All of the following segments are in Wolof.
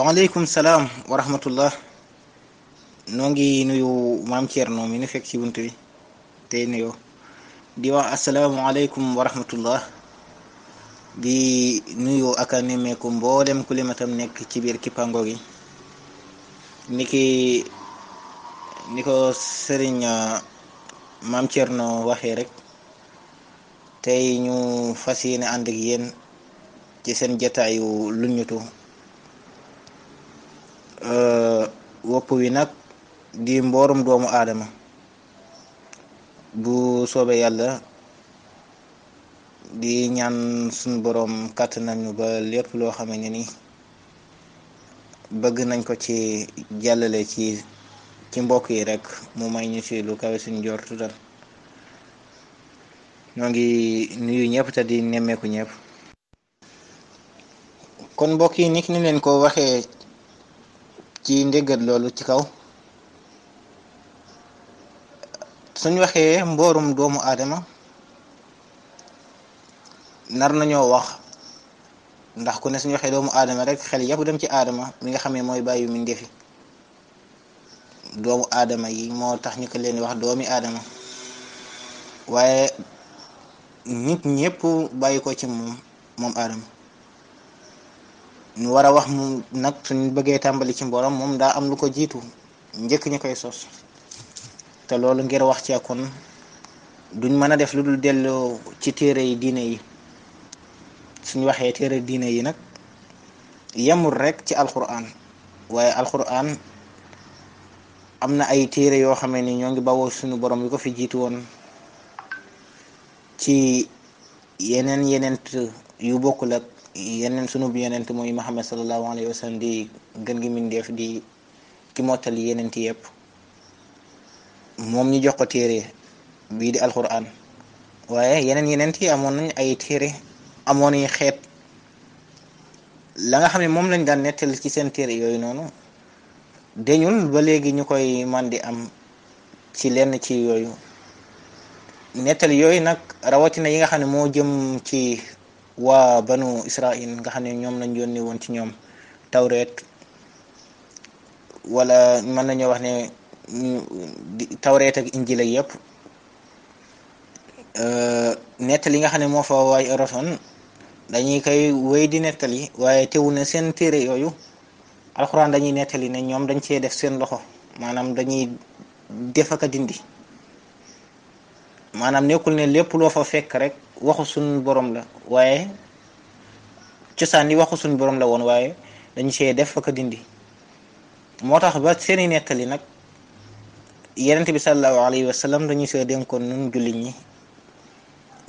waaleykum salaam wa rahmatullah. noo ngi nuyu maam Thierno mi nu fekk ci bunt bi tey nuyoo di wax asalaamualeykum wa rahmatullah, di nuyu ak a nemmeeku mboolem ku limatam nekk ci biir kippaango gi ni ko sëriñ maam Thierno waxee rek. tey ñu fas yéene ànd ak yéen ci seen jataayu luññutu wopp wi nag di mboorum doomu aadama. bu soobee yàlla di ñaan suñu boroom kàttanal ñu ba lépp loo xamee ne ni bëgg nañ ko ci jàllale ci mbokk yi rek mu may ñu ci lu kawe suñ njortu dal. ñoo ngi nuyu ñëpp te di nemmeeku ñëpp. kon mbokk yi nit ni leen ko waxee ci ndéggat loolu ci kaw, suñ waxee mboorum doomu aadama nar nañoo wax ndax ku ne suñ waxee doomu aadama rek xel yëpp dem ci aadama mi nga xam ne mooy bàyyi mi ndefi doomu aadama yi moo tax ñu ko leen wax doomi aadama, waaye nit ñëpp bàyyi ko ci moom aadama. ñu war a wax mu nag suñ bëggee tàmbali ci mborom moom daa am lu ko jiitu njëkk ñu koy sos, te loolu ngir wax ci kon duñ mën a def lu dul delloo ci téere yi diine yi. suñ waxee téere diine yi nag yemul rek ci alquran, waaye alquran am na ay téere yoo xam ne ñoo ngi bawoo suñu borom yu ko fi jiitu woon ci yeneen yu bokkul ak yeneen sunu yenent mooy Muhammad sallallahu alayhi wa sallam di gën gi mindeef di ki mottali yenent yëpp. moom ñu jox ko téere bii di alquran, waaye yenent yi amoon nañ ay téere, amoon yi xeet. la nga xam ne moom lañ daan nettali ci seen téere yooyu noonu dañul ba léegi ñu koy man di am ci lenn ci yooyu nettali yooyu nag, rawatina yi nga xam ne moo jëm ci waa banu Israil nga xam ne ñoom lañ yónni woon ci ñoom tawreet, wala mën nañoo wax ne tawreet ak injil ak yëpp. nettali nga xam ne moo fa waay rotoon dañuy koy wéy di nettali, waaye teewul ne seen téere yooyu alxuraan dañuy nettali ne ñoom dañ cee def seen loxo, maanaam dañuy def ak a dindi. maanaam nekkul ne lépp loo fa fekk rek waxu suñ borom la, waaye cosaan yi waxu suñ borom la woon, waaye dañu cee def ak a dindi. moo tax ba seeni nettali nag yenent bi sallallahu alayhi wa sallam dañu see dénkoon nun jullit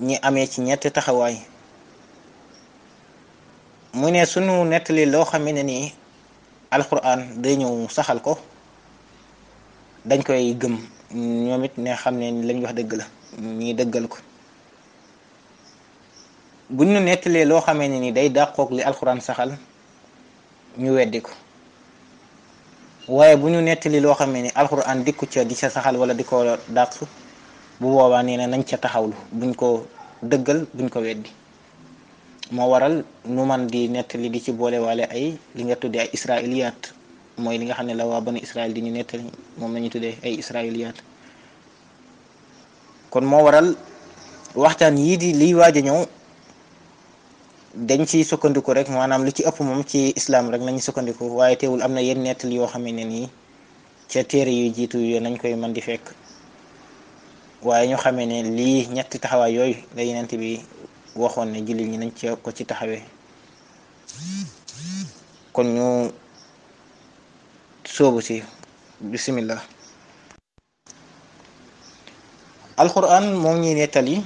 ñi amee ci ñetti taxawaay. mu ne sunu nettali loo xam ne nii alquran day ñëw saxal ko, dañ koy gëm ñoom it ne xam ne lañ wax dëgg la, ñi dëggal ko. buñ ñu nettalee loo xamee ne ni day dàqoog li alquran saxal, ñu weddi ko. waaye bu ñu nettali loo xamee ni alquran dikku ca di ca saxal wala di ko dàq, bu boobaa nee na nañ ca taxawlu, buñ ko dëggal buñ ko weddi. moo waral nu man di nettali di ci boole waale ay li nga tuddee ay israiliyaat, mooy li nga xam ne la waa banu Israil di ñu nettali, moom la ñu tuddee ay israiliyaat. kon moo waral waxtaan yii di liy waaj a ñëw dañ ciy sukkandiku rek, maanaam lu ci ëpp moom ci islam rek nañu sukkandiku, waaye teewul am na yenn nettali yoo xam ne nii ca téere yu jiitu yooyu nañ koy mën di fekk. waaye ñu xamee ne lii ñetti taxawaay yooyu la yenent bi waxoon ne jullit ñi nañ ci ko ci taxawee. kon ñu soobu si bismillah. alquran moom ñuy nettali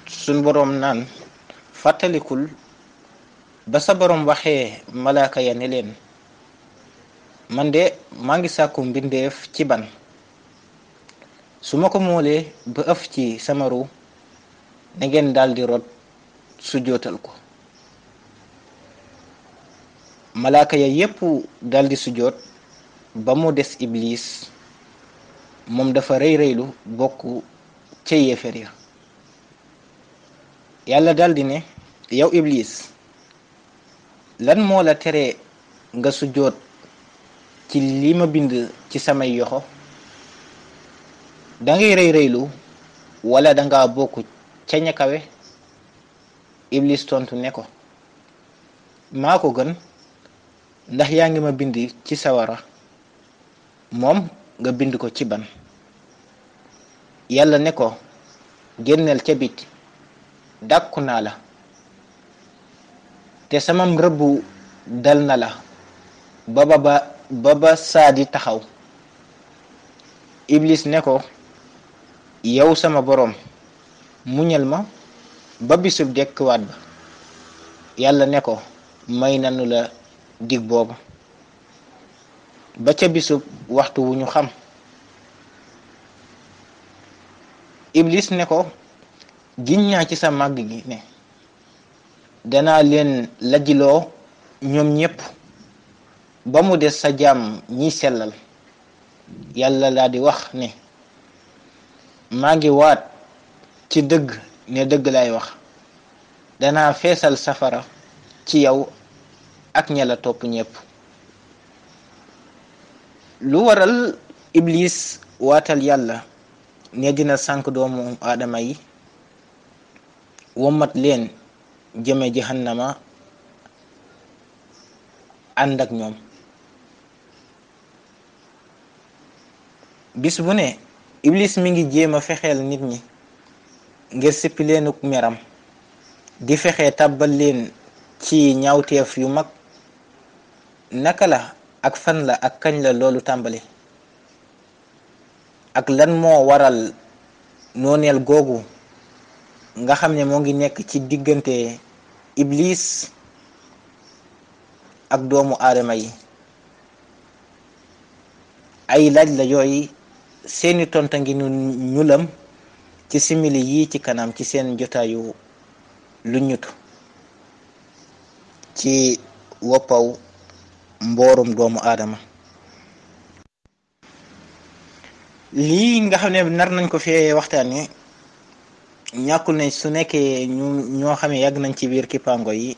suñ boroom naan fàttalikul ba sa boroom waxee malaaka ya ne leen, man de maa ngi sàkku mbindeef ci ban, su ma ko moolee ba ëf ci sama ru na ngeen daldi rot su jootal ko. malaaka ya yépp daldi sujjoot ba mu des iblis, moom dafa rëy rëylu bokk ca yéefér ya. yàlla daldi ne, yow iblis lan moo la tere nga sujjoot ci li ma bind ci samay yoxo? dangay rëy rëylu wala danga bokk ca ña kawe? Iblis tontu ne ko, maa ko gën, ndax yaa ngi ma bind ci sawara, moom nga bind ko ci ban. yàlla ne ko, génneel ca biti, dàkku naa la, te samam rëbbu dal na la ba saa di taxaw. Iblis ne ko, yow sama boroom, muñal ma ba bisub dekkiwaat ba. yàlla ne ko, may nanu la dig boobu ba ca bisub waxtu wu ñu xam. Iblis ne ko, giñ naa ci sa màgg gi ne danaa leen lajjiloo ñoom ñépp ba mu des sa jaam ñiy sellal. yàlla laa di wax ne, maa ngi waat ci dëgg ne dëgg lay wax, danaa feesal safara ci yow ak ña la topp ñépp. lu waral Iblis waatal yàlla ne dina sànk doomu aadama yi, womat leen jëme jahannama ànd ak ñoom. bis bu ne Iblis mi ngi jéem a fexeel nit ñi ngir sippi leenuk meram, di fexe tàbbal leen ci ñaawteef yu mag. naka la ak fan la ak kañ la loolu tàmbali, ak lan moo waral nooneel googu nga xam ne moo ngi nekk ci diggante Iblis ak doomu aadama yi? ay laaj la yooyu seeni tonta ngi ñu lam ci simili yi ci kanam ci seen jotaayu lu ñutu ci woppaw mboorum doomu aadama. lii nga xam ne nar nañ ko fee waxtaane ñàkkul ne su nekkee ñoo xam ne yàgg nañ ci biir kippaango yi,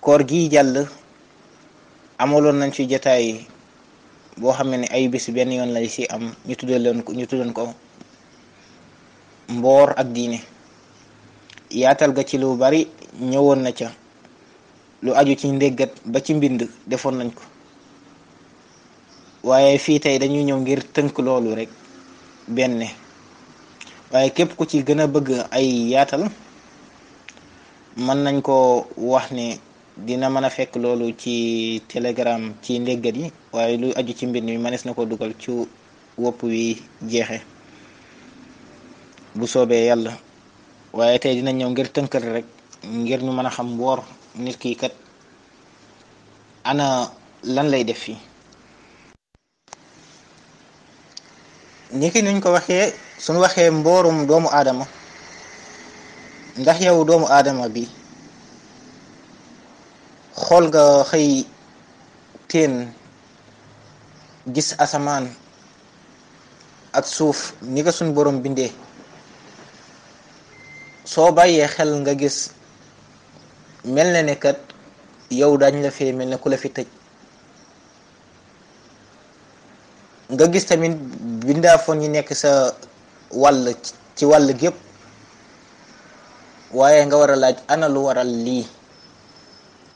koor gi jàll amaloon nañ ci jotaay boo xam ne ay bis benn yoon lay ci am, ñu tuddoon ko mboor ak diine. yaatal ga ci lu bari ñëwoon na ca, lu aju ci ndéggat ba ci mbind defoon nañ ko, waaye fii tey dañuy ñëw ngir tënk loolu rek benn. waaye képp ku ci gën a bëgg ay yaatal mën nañ ko wax ne dina mën a fekk loolu ci Telegram ci ndéggat yi, waaye lu aju ci mbind mi mënees na ko dugal ci wopp wi jeexe bu soobee yàlla. waaye tey dina ñëw ngir tënkal rek, ngir ñu mën a xam mboor nit ki kat ana lan lay def fii. niki nuñ ko waxee, suñu waxee mboorum doomu aadama, ndax yow doomu aadama bi xool nga xëy teen gis asamaan ak suuf ni ko suñ borom bindee? soo bàyyee xel nga gis mel na ne kat yow dañ la fee mel ne ku la fi tëj. nga gis tamit bindaafoon yi nekk sa wàll ci wàll gépp, waaye nga war a laaj ana lu waral lii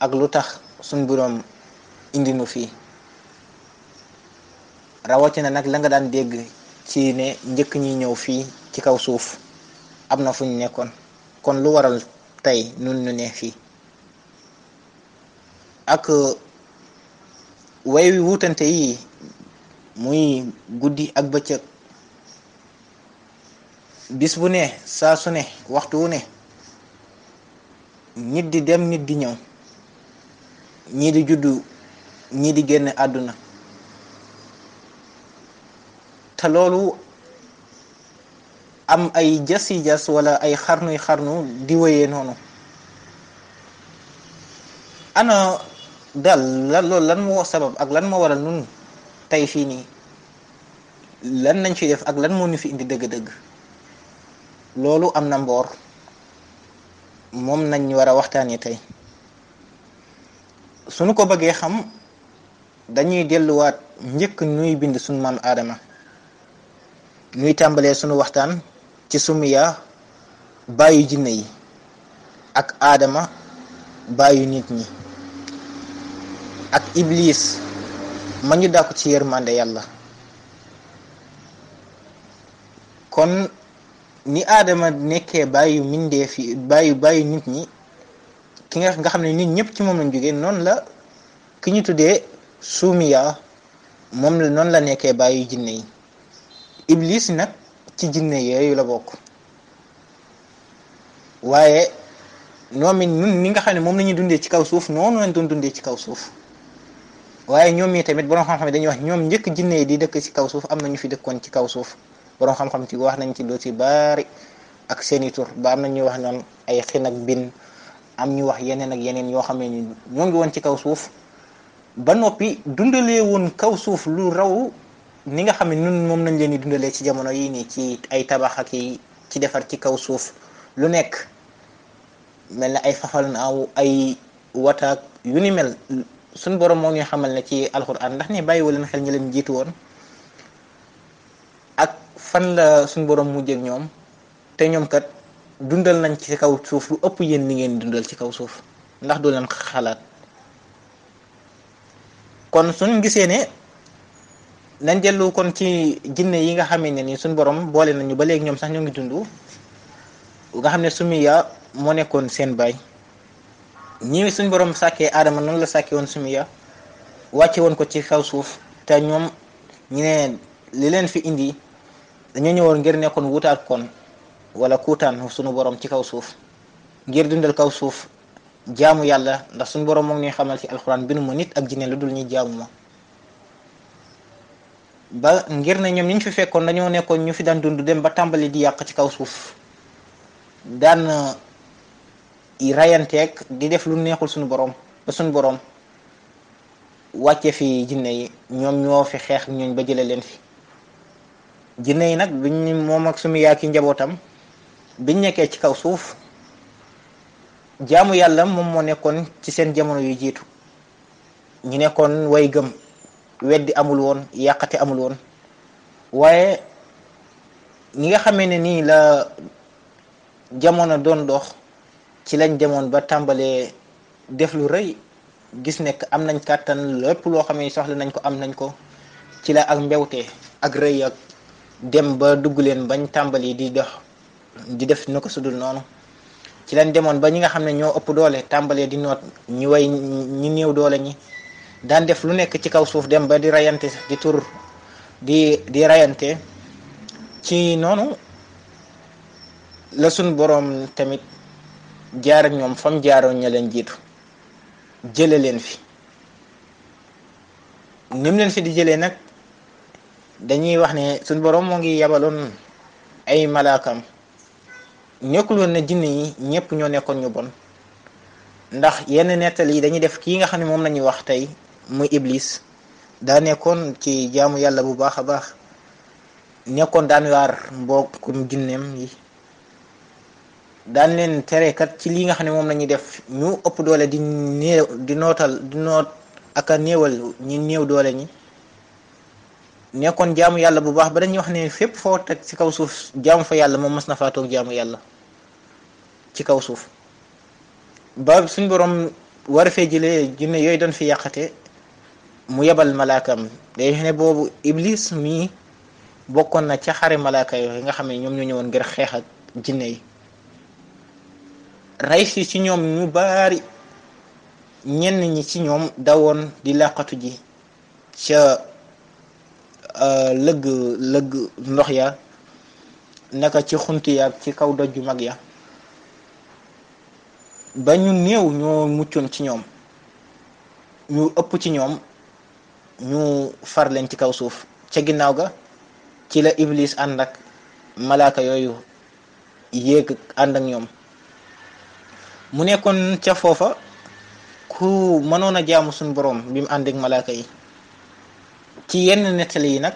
ak lu tax suñ boroom indi nu fii. rawatina nag la nga daan dégg ci ne njëkk ñi ñëw fii ci kaw suuf am na fu ñu nekkoon, kon lu waral tey nun ñu ne fii? ak way wi wutante yi muy guddi ak bëccëg, bis bu ne, saa su ne, waxtu wu ne, nit di dem nit di ñëw, ñii di juddu ñii di génn àdduna, te loolu am ay jasi jas wala ay xarnuy xarnu di wéyee noonu. ana daal loolu lan moo sabab ak lan moo waral nun tey fii nii lan nañ fi def ak lan moo ñu fi indi dëgg-dëgg? loolu am na mboor, moom nañ war a waxtaanee tey. suñu ko bëggee xam dañuy delluwaat njëkk nuy bind suñu maam aadama ñuy tàmbalee suñu waxtaan ci sumiya bàyyu jinne yi ak aadama bàyyu nit ñi ak iblis ma ñu dàkku ci yërmande yàlla. kon ni aadama nekkee bàyyu mindeef yi bàyyu nit ñi ki nga xam ne nit ñëpp ci moom lañ jógee noonu la ki ñu tuddee sumiya moom la noonu la nekkee bàyyu jinne yi. iblis nag ci jinne yooyu la bokk waaye ñoom it ñun ni nga xam ne moom la ñuy dundee ci kaw suuf noonu lañ doon dundee ci kaw suuf waaye ñoom ñi tamit borom xam-xam dañuy wax ñoom njëkk jinne yi di dëkk ci kaw suuf am na ñu fi dëkkoon ci kaw suuf borom xam-xam ci wax nañ ci lu ci bari ak seeni tur ba am na ñuy wax noonu ay xin ak bin am ñu wax yeneen ak yeneen yoo xam ne ni ñoo ngi woon ci kaw suuf ba noppi dundalee woon kaw suuf lu raw ni nga xam ne ñun moom nañ leen di dundalee ci jamono yi nii ci ay tabax ak yi ci defar ci kaw suuf lu nekk mel na ay fafal naaw ay wataak yu ni mel suñ borom moo ñuy xamal ne ci alxuraan ndax ne bàyyiwu leen xel ñi leen jiitu woon ak fan la suñ borom mujjee ak ñoom te ñoom kat dundal nañ ci kaw suuf lu ëpp yéen li ngeen dundal ci kaw suuf ndax du leen xalaat. kon suñ gisee ne nañ dellu kon ci jinne yi nga xam ne ni suñ borom boole nañu ba léegi ñoom sax ñoo ngi dund nga xam ne sumiya moo nekkoon seen baay ñi suñ borom sàkkee aadama noonu la sàkkee woon sumiya wàcce woon ko ci kaw suuf te ñoom ñu ne li leen fi indi dañoo ñëwoon ngir nekkoon wutaat kon wala kuutaan suñu borom ci kaw suuf ngir dundal kaw suuf jaamu yàlla ndax suñu borom moo ngi ñuy xamal ci alxuraan binu ma nit ak jinne lu dul ñuy jaamu ma ba ngir ne ñoom ñu fi fekkoon dañoo nekkoon ñu fi daan dund dem ba tàmbali di yàq ci kaw suuf daan rayanteeg di def lu neexul suñu borom ba suñu borom wàcce fi jinne yi ñoom ñoo fi xeex ñooñ ba jële leen fi jinne yi nag biñ moom ak sumu yaaki njabootam biñ nekkee ci kaw suuf jaamu yàlla moom moo nekkoon ci seen jamono yu jiitu ñu nekkoon way gëm weddi amul woon yàqate amul woon waaye ñi nga xamee ne nii la jamono doon dox ci lañ demoon ba tàmbalee def lu rëy gis nekk am nañ kàttan lépp loo xam ne soxla nañ ko am nañ ko ci la ak mbewte ak rëy ak dem ba dugg leen bañ tàmbali di def na ko sudul noonu ci lañ demoon ba ñi nga xam ne ñoo ëpp doole tàmbalee di noot ñi way ñi néew doole ñi daan def lu nekk ci kaw suuf dem ba di rayante di tur di rayante ci noonu la suñ boroom tamit jaar ak ñoom fam jaaroon ña leen jiitu jële leen fi nim leen fi di jëlee nag dañuy wax ne suñ boroom moo ngi yabaloon ay malaakam nekkul woon ne jinne yi ñëpp ñoo nekkoon ñu bon ndax yenn nettali yi dañuy def kii nga xam ne moom lañuy wax tey muy iblis daa nekkoon ci jaamu yàlla bu baax a baax nekkoon daan waar mbokkum jinneem yi daan leen terekat ci li nga xam ne moom lañuy def ñu ëpp doole di noot ak a néewal ñi néew doole ñi nekkoon jaamu yàlla bu baax ba dañuy wax ne fépp foo teg ci kaw suuf jaamu fa yàlla moom mas na faa toog jaamu yàlla ci kaw suuf ba suñ borom war fee jëlee jinne yooyu doon fi yàqate mu yebal malaakam day ne boobu iblis mii bokkoon na ca xare malaaka yooyu nga xam ne ñoom ñoo ñëwoon ngir xeex ak jinne yi rey si ci ñoom ñu baari ñenn ñi ci ñoom dawoon di làqatu ji ca lëgg ndox ya naka ci xunt ya ci kaw doj yu mag ya ba ñu néew ñoo muccoon ci ñoom ñu ëpp ci ñoom ñu far leen ci kaw suuf ca ginnaaw ga ci la iblis ànd ak malaaka yooyu yéeg ànd ak ñoom mu nekkoon ca foofa ku mënoon a jaamu suñu borom bi mu ànd ak malaaka yi ci yenn nettali yi nag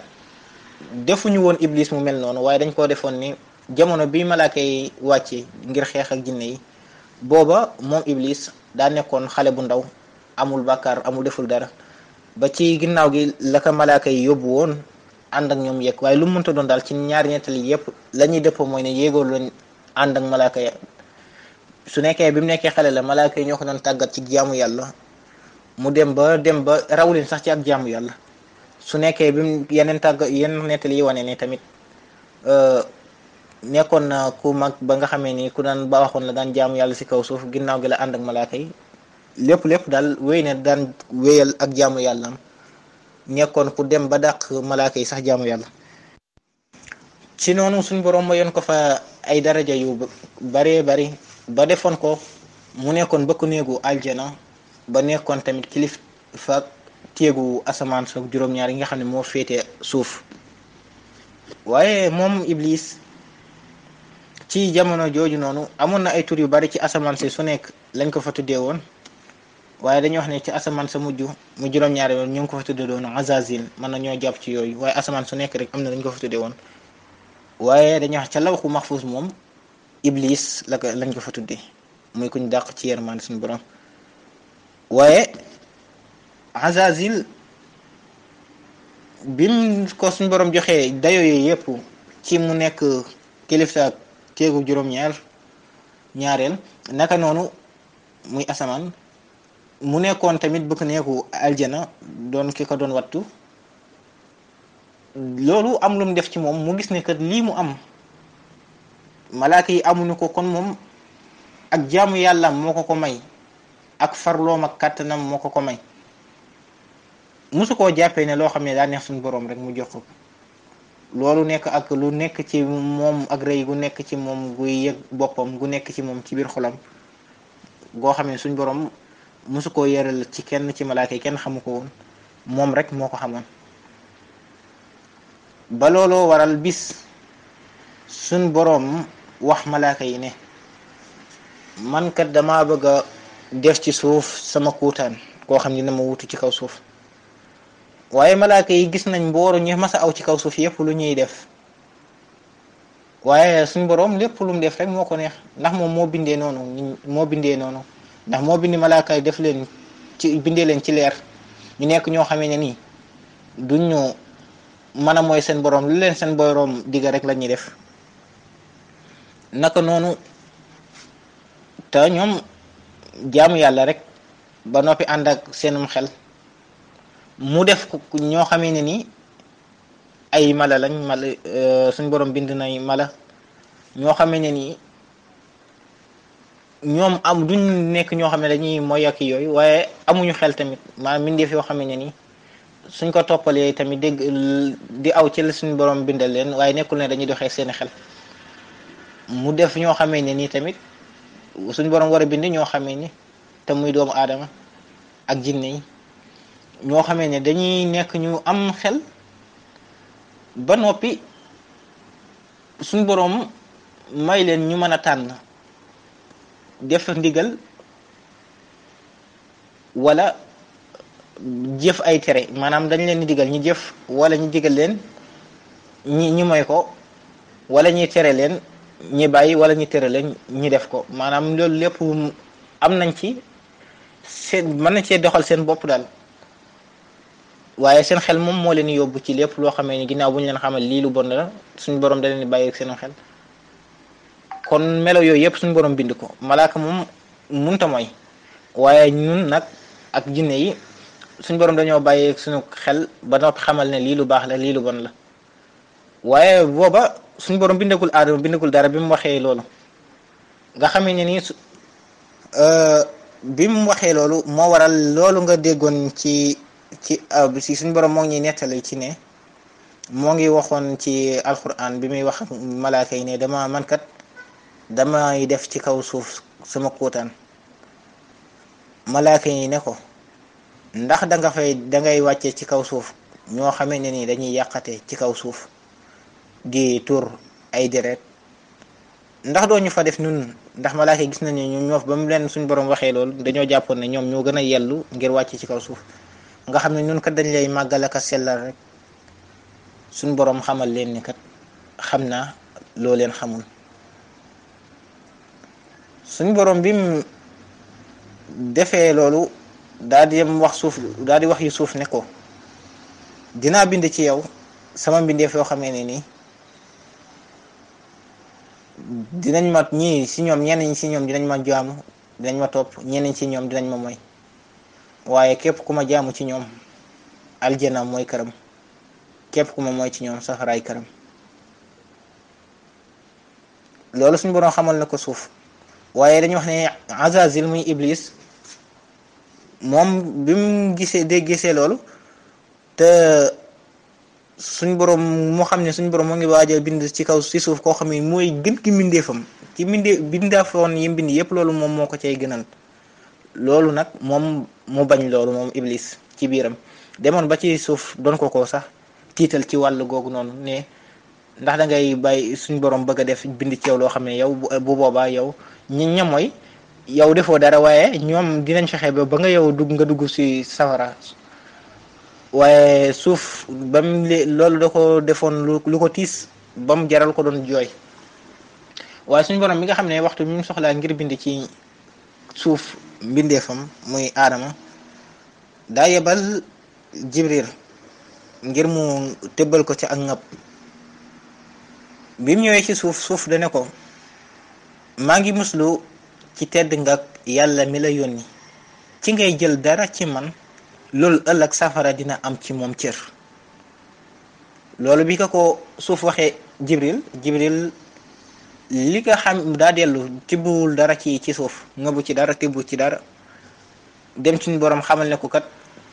defuñu woon iblis mu mel noonu waaye dañ koo defoon ni jamono bi malaaka yi wàcce ngir xeex ak jinne yi booba moom iblis daa nekkoon xale bu ndaw amul bàkkaar amul deful dara ba ci ginnaaw gi la ko malaaka yi yóbbu woon ànd ak ñoom yegg waaye lu mu mënta doon daal ci ñaari nettali yépp la ñuy dëppoo mooy ne yéegoo lañ ànd ak malaaka ya su nekkee bi mu nekkee xale la malaaka yi ñoo ko doon tàggat ci jaamu yàlla mu dem ba raw leen sax ci ak jaamu yàlla su nekkee bi mu yeneen nettali yi wane ni tamit nekkoon na ku mag ba nga xamee ni ku daan baaxoon la daan jaamu yàlla ci kaw suuf ginnaaw gi la ànd ak malaaka yi lépp daal wéy na daan wéyal ak jaamu yàlla am nekkoon ku dem ba dàq malaaka yi sax jaamu yàlla ci noonu suñ boroom mayoon ko fa ay daraja yu baree bari ba defoon ko mu nekkoon bëkk néegu aljana ba nekkoon tamit kilif fa téegu asamaan sa juróom-ñaar yi nga xam ne moo féete suuf waaye moom iblis ci jamono jooju noonu amoon na ay tur yu bari ci asamaan si su nekk lañ ko fa tuddee woon waaye dañuy wax ne ci asamaan sa mujj mu juróom-ñaari yoon ñu ngi ko fa tuddee doon azazil mën na ñoo jàpp ci yooyu waaye asamaan su nekk rek am na lañ ko fa tuddee woon waaye dañuy wax ca lawxu maxfuus moom iblis lañ ko fa tuddee muy kuñ dàq ci yërmande suñu borom waaye azazil bim ko suñu borom joxee dayo yooyu yëpp ci mu nekk kilifta téegu ñaareel naka noonu muy asamaan mu nekkoon tamit bëgg neeku aljana doon ki ko doon wattu loolu am lu mu def ci moom mu gis ne kat lii mu am malaaka yi amuñu ko kon moom ak jaamu yàlla moo ko may ak farloom ak kàttanam moo ko may musu koo jàppee ne loo xam ne daa neex suñu boroom rek mu jox ko loolu nekk ak lu nekk ci moom ak rëy gu nekk ci moom guy yëg boppam gu nekk ci moom ci biir xolam goo xam ne suñu boroom musu koo yeral ci kenn ci malaaka yi kenn xamu ko woon moom rek moo ko xamoon ba looloo waral bis suñ boroom wax malaaka yi ne man kat dama bëgg a def ci suuf sama kuutaan koo xam ne dina ma wutu ci kaw suuf waaye malaaka yi gis nañ mbooru ñu masa aw ci kaw suuf yépp lu ñuy def waaye suñ boroom lépp lu mu def rek moo ko neex ndax moom moo bindee noonu ndax moo bindi malaaka yi def leen ci bindee leen ci leer ñu nekk ñoo xamee ne nii duñ ñu mën a mooy seen boroom lu leen seen boroom digga rek la ñuy def naka noonu te ñoom jaamu yàlla rek ba noppi ànd ak seenum xel mu def ko ñoo xamee ne ni ay mala lañ suñ boroom bind nay mala ñoo xamee ne ni ñoom duñ nekk ñoo xam ne dañuy mooy ak yooyu waaye amuñu xel tamit maanaam mbindeef yoo xamee ne ni suñ ko toppalee tamit dégg di aw ci la suñ boroom bindal leen waaye nekkul ne dañuy doxee seeni xel mu def ñoo xamee ne ni tamit suñ boroom war a bind ñoo xamee ni te muy doomu aadama ak jinne yi ñoo xamee ne dañuy nekk ñu am xel ba noppi suñ boroom may leen ñu mën a tànn def ndigal wala jëf ay tere maanaam dañ leen di digal ñi jëf wala ñu digal leen ñi moy ko wala ñi tere leen ñi bàyyi wala ñi tere leen ñi def ko maanaam loolu lépp am nañ ci seen mën nañ cee doxal seen bopp daal waaye seen xel moom moo leen yóbbu ci lépp loo xamee ni ginnaaw bu ñu leen xamal lii lu bon la suñu borom da leen di bàyyi seen xel kon melo yooyu yëpp suñu borom bind ko malaaka moom munta mooy waaye ñun nag ak jinne yi suñu borom dañoo bàyyi suñu xel ba noppi xamal ne lii lu baax la lii lu bon la waaye booba suñu borom bindagul aadama bindagul dara bi mu waxee loolu nga xamee ne nii bi mu waxee loolu moo waral loolu nga déggoon ci suñu borom moo ngi ñuy nettali ci ne moo ngi waxoon ci alquran bi muy wax malaaka yi ne damay def ci kaw suuf sama kuutaan malaaka yi ne ko ndax dangay wàcce ci kaw suuf ñoo xamee ne ni dañuy yàqate ci kaw suuf di tur ay deret ndax doo ñu fa def ñun ndax malaaka yi gis nañu ñu ñoof ba mu leen suñu borom waxee loolu dañoo jàppoon ne ñoom ñoo gën a yellu ngir wàcce ci kaw suuf nga xam ne ñun kat dañ lay màggal ak a sellal rek suñu borom xamal leen ni kat xam naa loo leen xamul suñu borom bi mu defee loolu daal di dem wax suuf daal di wax yu suuf ne ko dinaa bind ci yow sama mbindeef yoo xamee ne nii dinañ ma ñii si ñoom ñenn ñi si ñoom dinañ ma jaamu dinañ ma topp ñenn ñi si ñoom dinañ ma moy waaye képp ku ma jaamu ci ñoom aljana mooy këram képp ku ma mooy ci ñoom safaraay këram. loolu suñu boroom xamal na ko suuf waaye dañuy wax ne Azazil muy Iblis moom bi mu gisee loolu te suñ boroom moo xam ne suñ boroom moo ngi waaj a bind ci kaw ci suuf koo xam ne mooy gën ki mbindeefam ci bindaafoon yi mbind yépp loolu moom moo ko cay gënal. loolu nag moom mu bañ loolu moom Iblis ci biiram demoon ba ci suuf doon ko sax tiital ci wàll googu noonu ne ndax da ngay bàyyi suñ borom bëgg a def bind ci yow loo xam ne yow bu boobaa yow ña mooy yow defoo dara waaye ñoom dinañ fexe ba nga yow nga dugg ci safara. waaye suuf ba mu loolu da ko defoon lu ko tiis ba mu jaral ko doon jooy waaye suñ borom mi nga xam ne waxtu mi mu soxlaa ngir bind ci suuf mbindeefam muy aadama daa yebal Jibril ngir mu tëbbal ko ci ak ngab bi mu ñëwee ci suuf dane ko maa ngi muslu ci tedd nga yàlla mi la yónni ci ngay jël dara ci man loolu ëllëg safara dina am ci moom cër. loolu bi ko suuf waxee Jibril li nga xam daa dellu tibbuwul dara ci suuf ngabu ci dara tibbu ci dara dem ci borom xamal ne ko kat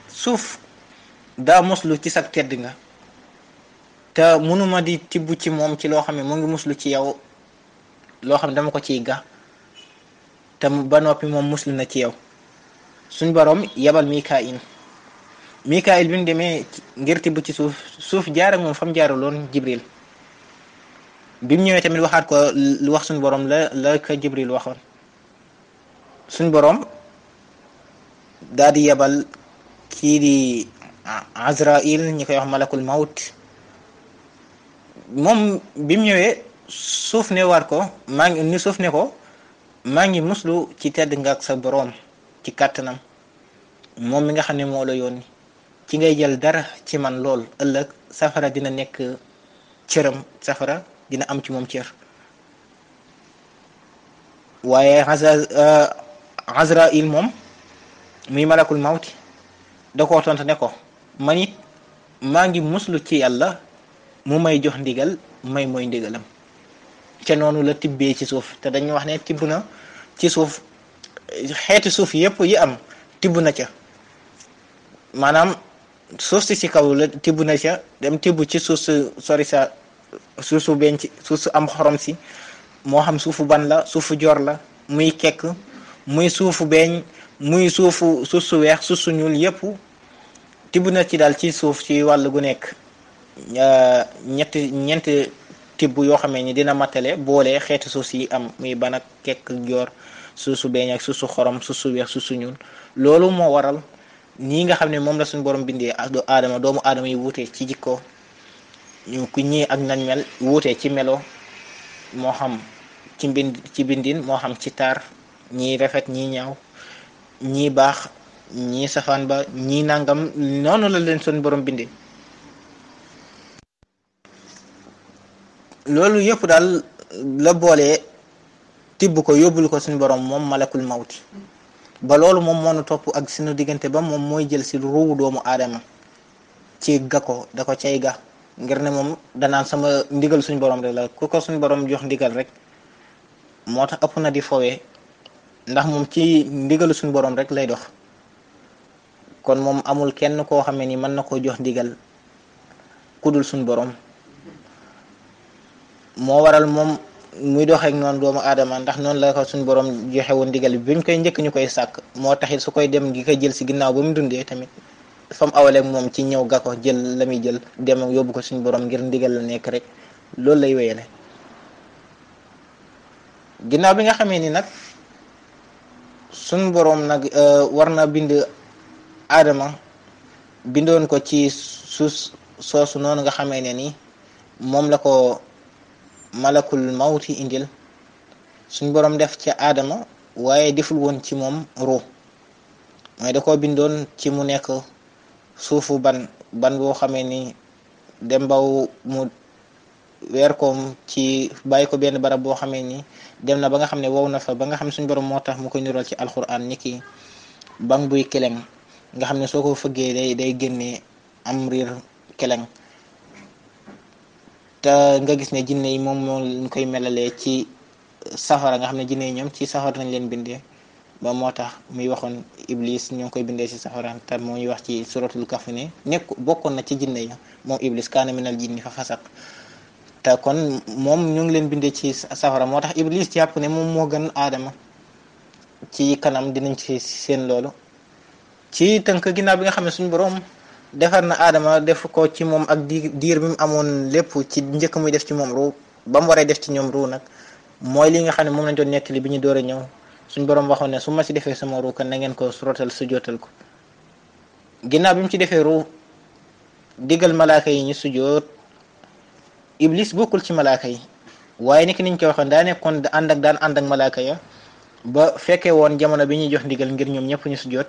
suuf daa muslu ci sag tedd nga te mënuma di tibb ci moom ci loo xam ne mu ngi muslu ci yow loo xam ne dama ko ciy ga te ba noppi moom muslu na ci yow. suñ borom yebal Mikaayil bi mu demee ngir tibb ci suuf jaar ak moom fa mu jaaraloon Jibril bi mu ñëwee tamit waxaat ko lu wax suñ borom la ko Jibril waxoon. suñ borom daal di yebal kii di Azrail ñi koy wax malakul mawt moom bi mu ñëwee suuf ne war ko maa ngi muslu ci tedd nga ak sa boroom ci kàttanam moom mi nga xam ne moo la yónni ci ngay jël dara ci man lool ëllëg safara dina nekk cëram safara dina am ci moom cër. waaye Azrail moom muy malakul mawti da koo tontu ne ko man it maa ngi muslu ci yàlla mu may jox ndigal may mooy ndigalam. ca noonu la tibbee ci suuf te dañu wax ne tibb na ci suuf xeeti suuf yépp yi am tibb na ca maanaam suuf si ci kaw la tibb na ca dem tibb ci suuf su sori sa suuf su benn ci suuf su am xorom si moo xam suufu ban la suufu joor la muy kekk muy suufu beeñ muy suuf su weex suuf su ñuul yépp tibb na ci daal ci suuf ci wàll gu nekk ñeenti tibb yoo xamee ni dina matale boole xeeti suuf si am muy ban ak kekk joor suuf su beeñ ak suuf su xorom suuf su weex suuf su ñuul. loolu moo waral nii nga xam ne moom la suñu borom bindee doomu aadama yi wuute ci jikko ku ñii ak nañ mel wuute ci melo moo xam ci bindin moo xam ci taar ñii rafet ñii ñaaw ñii baax ñii safaan ba ñii nangam noonu la leen suñu borom bindee. loolu yëpp daal la boole tibb ko yóbbul ko suñu borom moom malakul mawti ba loolu moom moo nu topp ak suñu diggante ba moom mooy jël si ruuwu doomu aadama ci ga ko da ko cay ga ngir ne moom danaan sama ndigal suñu borom rek la ku ko suñu borom jox ndigal rek moo tax ëpp na di fowee ndax moom ci ndigalu suñu borom rek lay dox. kon moom amul kenn koo xamee ni mën na koo jox ndigal ku dul suñu borom moo waral moom muy doxeek noonu doomu aadama ndax noonu la ko suñu borom joxe woon ndigal bi ñu koy njëkk ñu koy sàkk moo taxit su koy dem gi koy jël si ginnaaw ba mu dundee tamit fam awaleeg moom ci ñëw ga ko jël la muy jël dem ak yóbbu ko suñu borom ngir ndigal la nekk rek loolu lay wéyale. ginnaaw bi nga xamee ni nag suñu borom nag war na bind aadama bindoon ko ci suuf soosu noonu nga xamee ne ni moom la ko malakul mawti indil suñ borom def ca aadama waaye deful woon ci moom ruux mooy da koo bindoon ci mu nekk suufu ban boo xamee ni dem baw mu weer koom ci bàyyi ko benn barab boo xamee ni dem na ba nga xam ne wow na fa ba nga xam ne suñu borom moo tax mu koy nirool ci alquran ni ki bang buy keleng nga xam ne soo ko fëggee day génnee am riir keleng te nga gis ne jinne yi moom moo ñu koy melalee ci safara nga xam ne jinne yi ñoom ci safara nañ leen bindee ba moo tax muy waxoon iblis ñoo ngi koy bindee ci safara te moo ñuy wax ci suratul kahf ne bokkoon na ci jinne ya moom iblis kaana minal jinni fa fasaq te kon moom ñu ngi leen bindee ci safara moo tax iblis jàpp ne moom moo gën aadama ci kanam dinañ ci seen loolu ci tënk ginnaaw bi nga xam ne suñu borom defar na aadama def ko ci moom ak diir bi mu amoon lépp ci njëkk muy def ci moom ruu ba mu waree def ci ñoom ruu nag mooy li nga xam ne moom lañ doon nettali bi ñu door a ñëw suñu borom waxoon ne su ma ci defee sama ruu kan na ngeen ko surotal sujootal ko ginnaaw bi mu ci defee ruu digal malaaka yi ñu sujoot iblis bokkul ci malaaka yi waaye ni ki niñ ko waxoon daa nekkoon daan ànd ak malaaka ya ba fekkee woon jamono bi ñuy jox ndigal ngir ñoom ñëpp ñu sujoot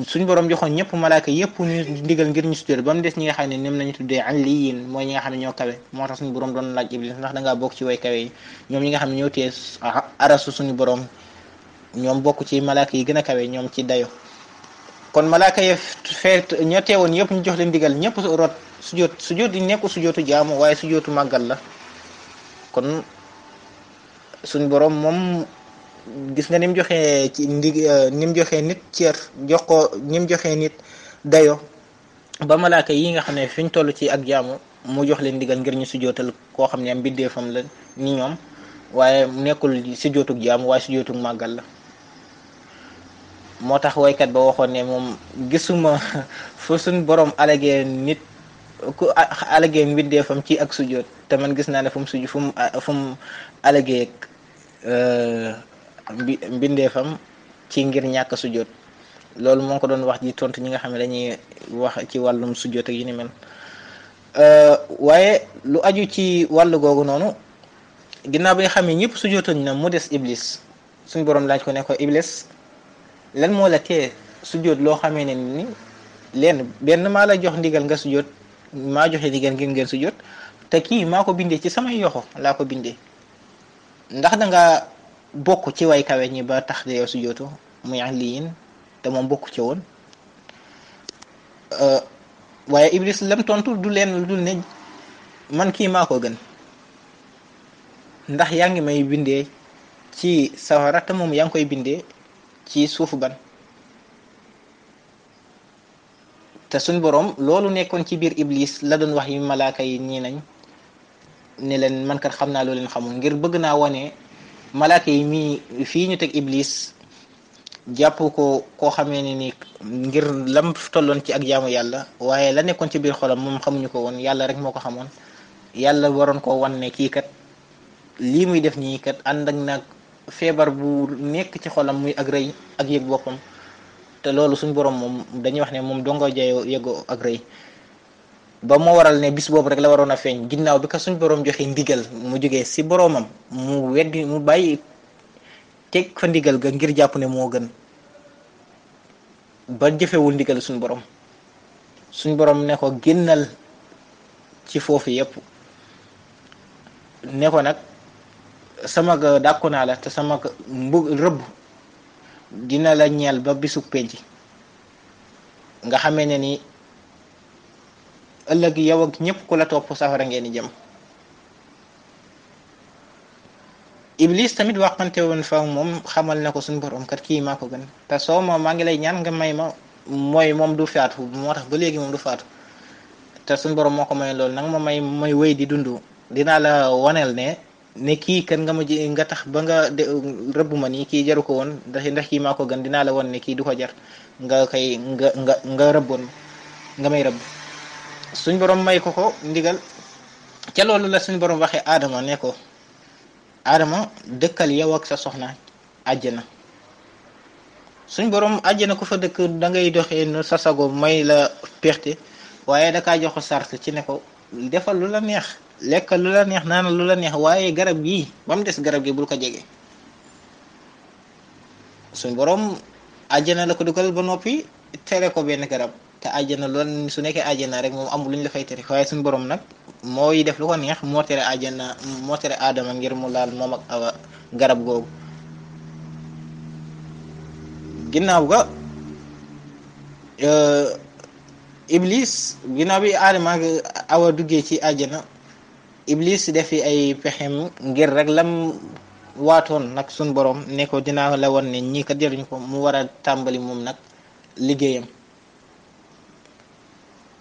suñ borom joxoon ñëpp malaaka yëpp ñu ndigal ngir ñu sujoot ba mu des ñi nga xam ne ñoom lañu tuddee aliyin mooy ñi nga xam ne ñoo kawe moo tax suñu borom doon laaj iblis ndax dangaa bokk ci way kawe yi ñoom ñi nga xam ne ñoo tee arasu suñu borom ñoom bokk ci malaaka yi gën a kawe ñoom ci dayo kon malaaka yi ñoo teewoon yëpp ñu jox leen ndigal ñëpp rot sujoot yi nekku sujootu jaamu waaye sujootu màggal la kon suñ borom moom gis nga ni mu joxee ci ni mu joxee nit cër jox ko ni mu joxee nit dayo ba malaaka yi nga xam ne fi ñu toll ci ak jaamu mu jox leen ndigal ngir ñu sujootal koo xam ne am mbindeefam la ni ñoom waaye nekkul sujootug jaamu waaye sujootug màggal la moo tax waykat ba waxoon ne moom gisuma fu suñ borom alagee nit ku alagee mbindeefam ci ak sujoot te man gis naa ne fu mu alagee mbindeefam ci ngir ñàkk sujoot loolu moo ko doon wax ji tontu ñi nga xam ne dañuy wax ci wàllum sujoot ak yi ni mel waaye lu aju ci wàllu googu noonu ginnaaw bi nga xam ne ñëpp sujootuñ na mu des iblis suñ borom laaj ko ne ko iblis lan moo la tee sujoot loo xamee ne ni benn maa la jox ndigal nga sujoot maa joxe ndigal ngeen sujoot te kii maa ko bindee ci samay yoxo laa ko bindee ndax danga bokk ci way kawe ñi ba tax de yow sujootu muy aliyin te moom bokk ci woon waaye iblis lam tontu du leen lu dul ne man kii maa ko gën ndax yaa ngi may bindee ci sawara te moom yaa ngi koy bindee ci suufu ban te suñ boroom loolu nekkoon ci biir iblis la doon wax yi malaaka yi nii nañ ne leen man kat xam naa loo leen xamul ngir bëgg naa wone malaaka yi mii fii ñu teg iblis jàpp ko koo xamee ne ni ngir lam tolloon ci ak jaamu yàlla waaye la nekkoon ci biir xolam moom xamuñu ko woon yàlla rek moo ko xamoon yàlla waroon koo wan ne kii kat lii muy def nii kat ànd ak nag feebar bu nekk ci xolam muy ak rëy ak yëg boppam te loolu suñ borom moom dañuy wax ne moom dongo jayo yëgoo ak rëy ba moo waral ne bis boobu rek la waroon a feeñ ginnaaw bi ko suñ borom joxe ndigal mu jógee si boromam mu weddi mu bàyyi teg fa ndigal ga ngir jàpp ne moo gën ba jëfewul ndigal suñ borom ne ko génnal ci foofu yépp ne ko nag sama dàkku naa la te sama rëbb dina la ñeel ba bisu penc nga xamee ne ni ëllëg yow ak ñëpp ku la topp safara ngeen di jëm iblis tamit waxante woon fa moom xamal na ko suñu borom kat kii maa ko gën te soo maa ngi lay ñaan nga may ma mooy moom du faatu moo tax ba léegi moom du faatu te suñu borom moo ko may loolu nag ma may wéy di dund dinaa la waneel ne kii kan nga ma ji nga tax ba nga rëbb ma nii kii jaru ko woon ndax kii maa ko gën dinaa la won ne kii du ko jar nga koy nga rëbboon nga may rëbb suñ borom may ko ndigal ca loolu la suñ borom waxee Adama ne ko Adama dëkkal yow ak sa soxna àjjana suñ borom àjjana ku fa dëkk da ngay doxee nu sa sago may la perte waaye da kaa jox sart ci ne ko defal lu la neex lekkal lu la neex naanal lu la neex waaye garab gii ba mu des garab gi bul ko jege suñ borom àjjana la ko dugal ba noppi tere ko benn garab te àjjana loolu su nekkee àjjana rek moom amul lu ñu la fay tere waaye suñu borom nag mooy def lu ko neex moo tere àjjana moo tere aadama ngir mu laal moom ak awa garab googu. ginnaaw ga iblis ginnaaw bi aadama ak awa duggee ci àjjana iblis defi ay pexem ngir rek lam waatoon nag suñ borom ne ko dinaa la won ne ñii kat jëluñ ko mu war a tàmbali moom nag liggéeyam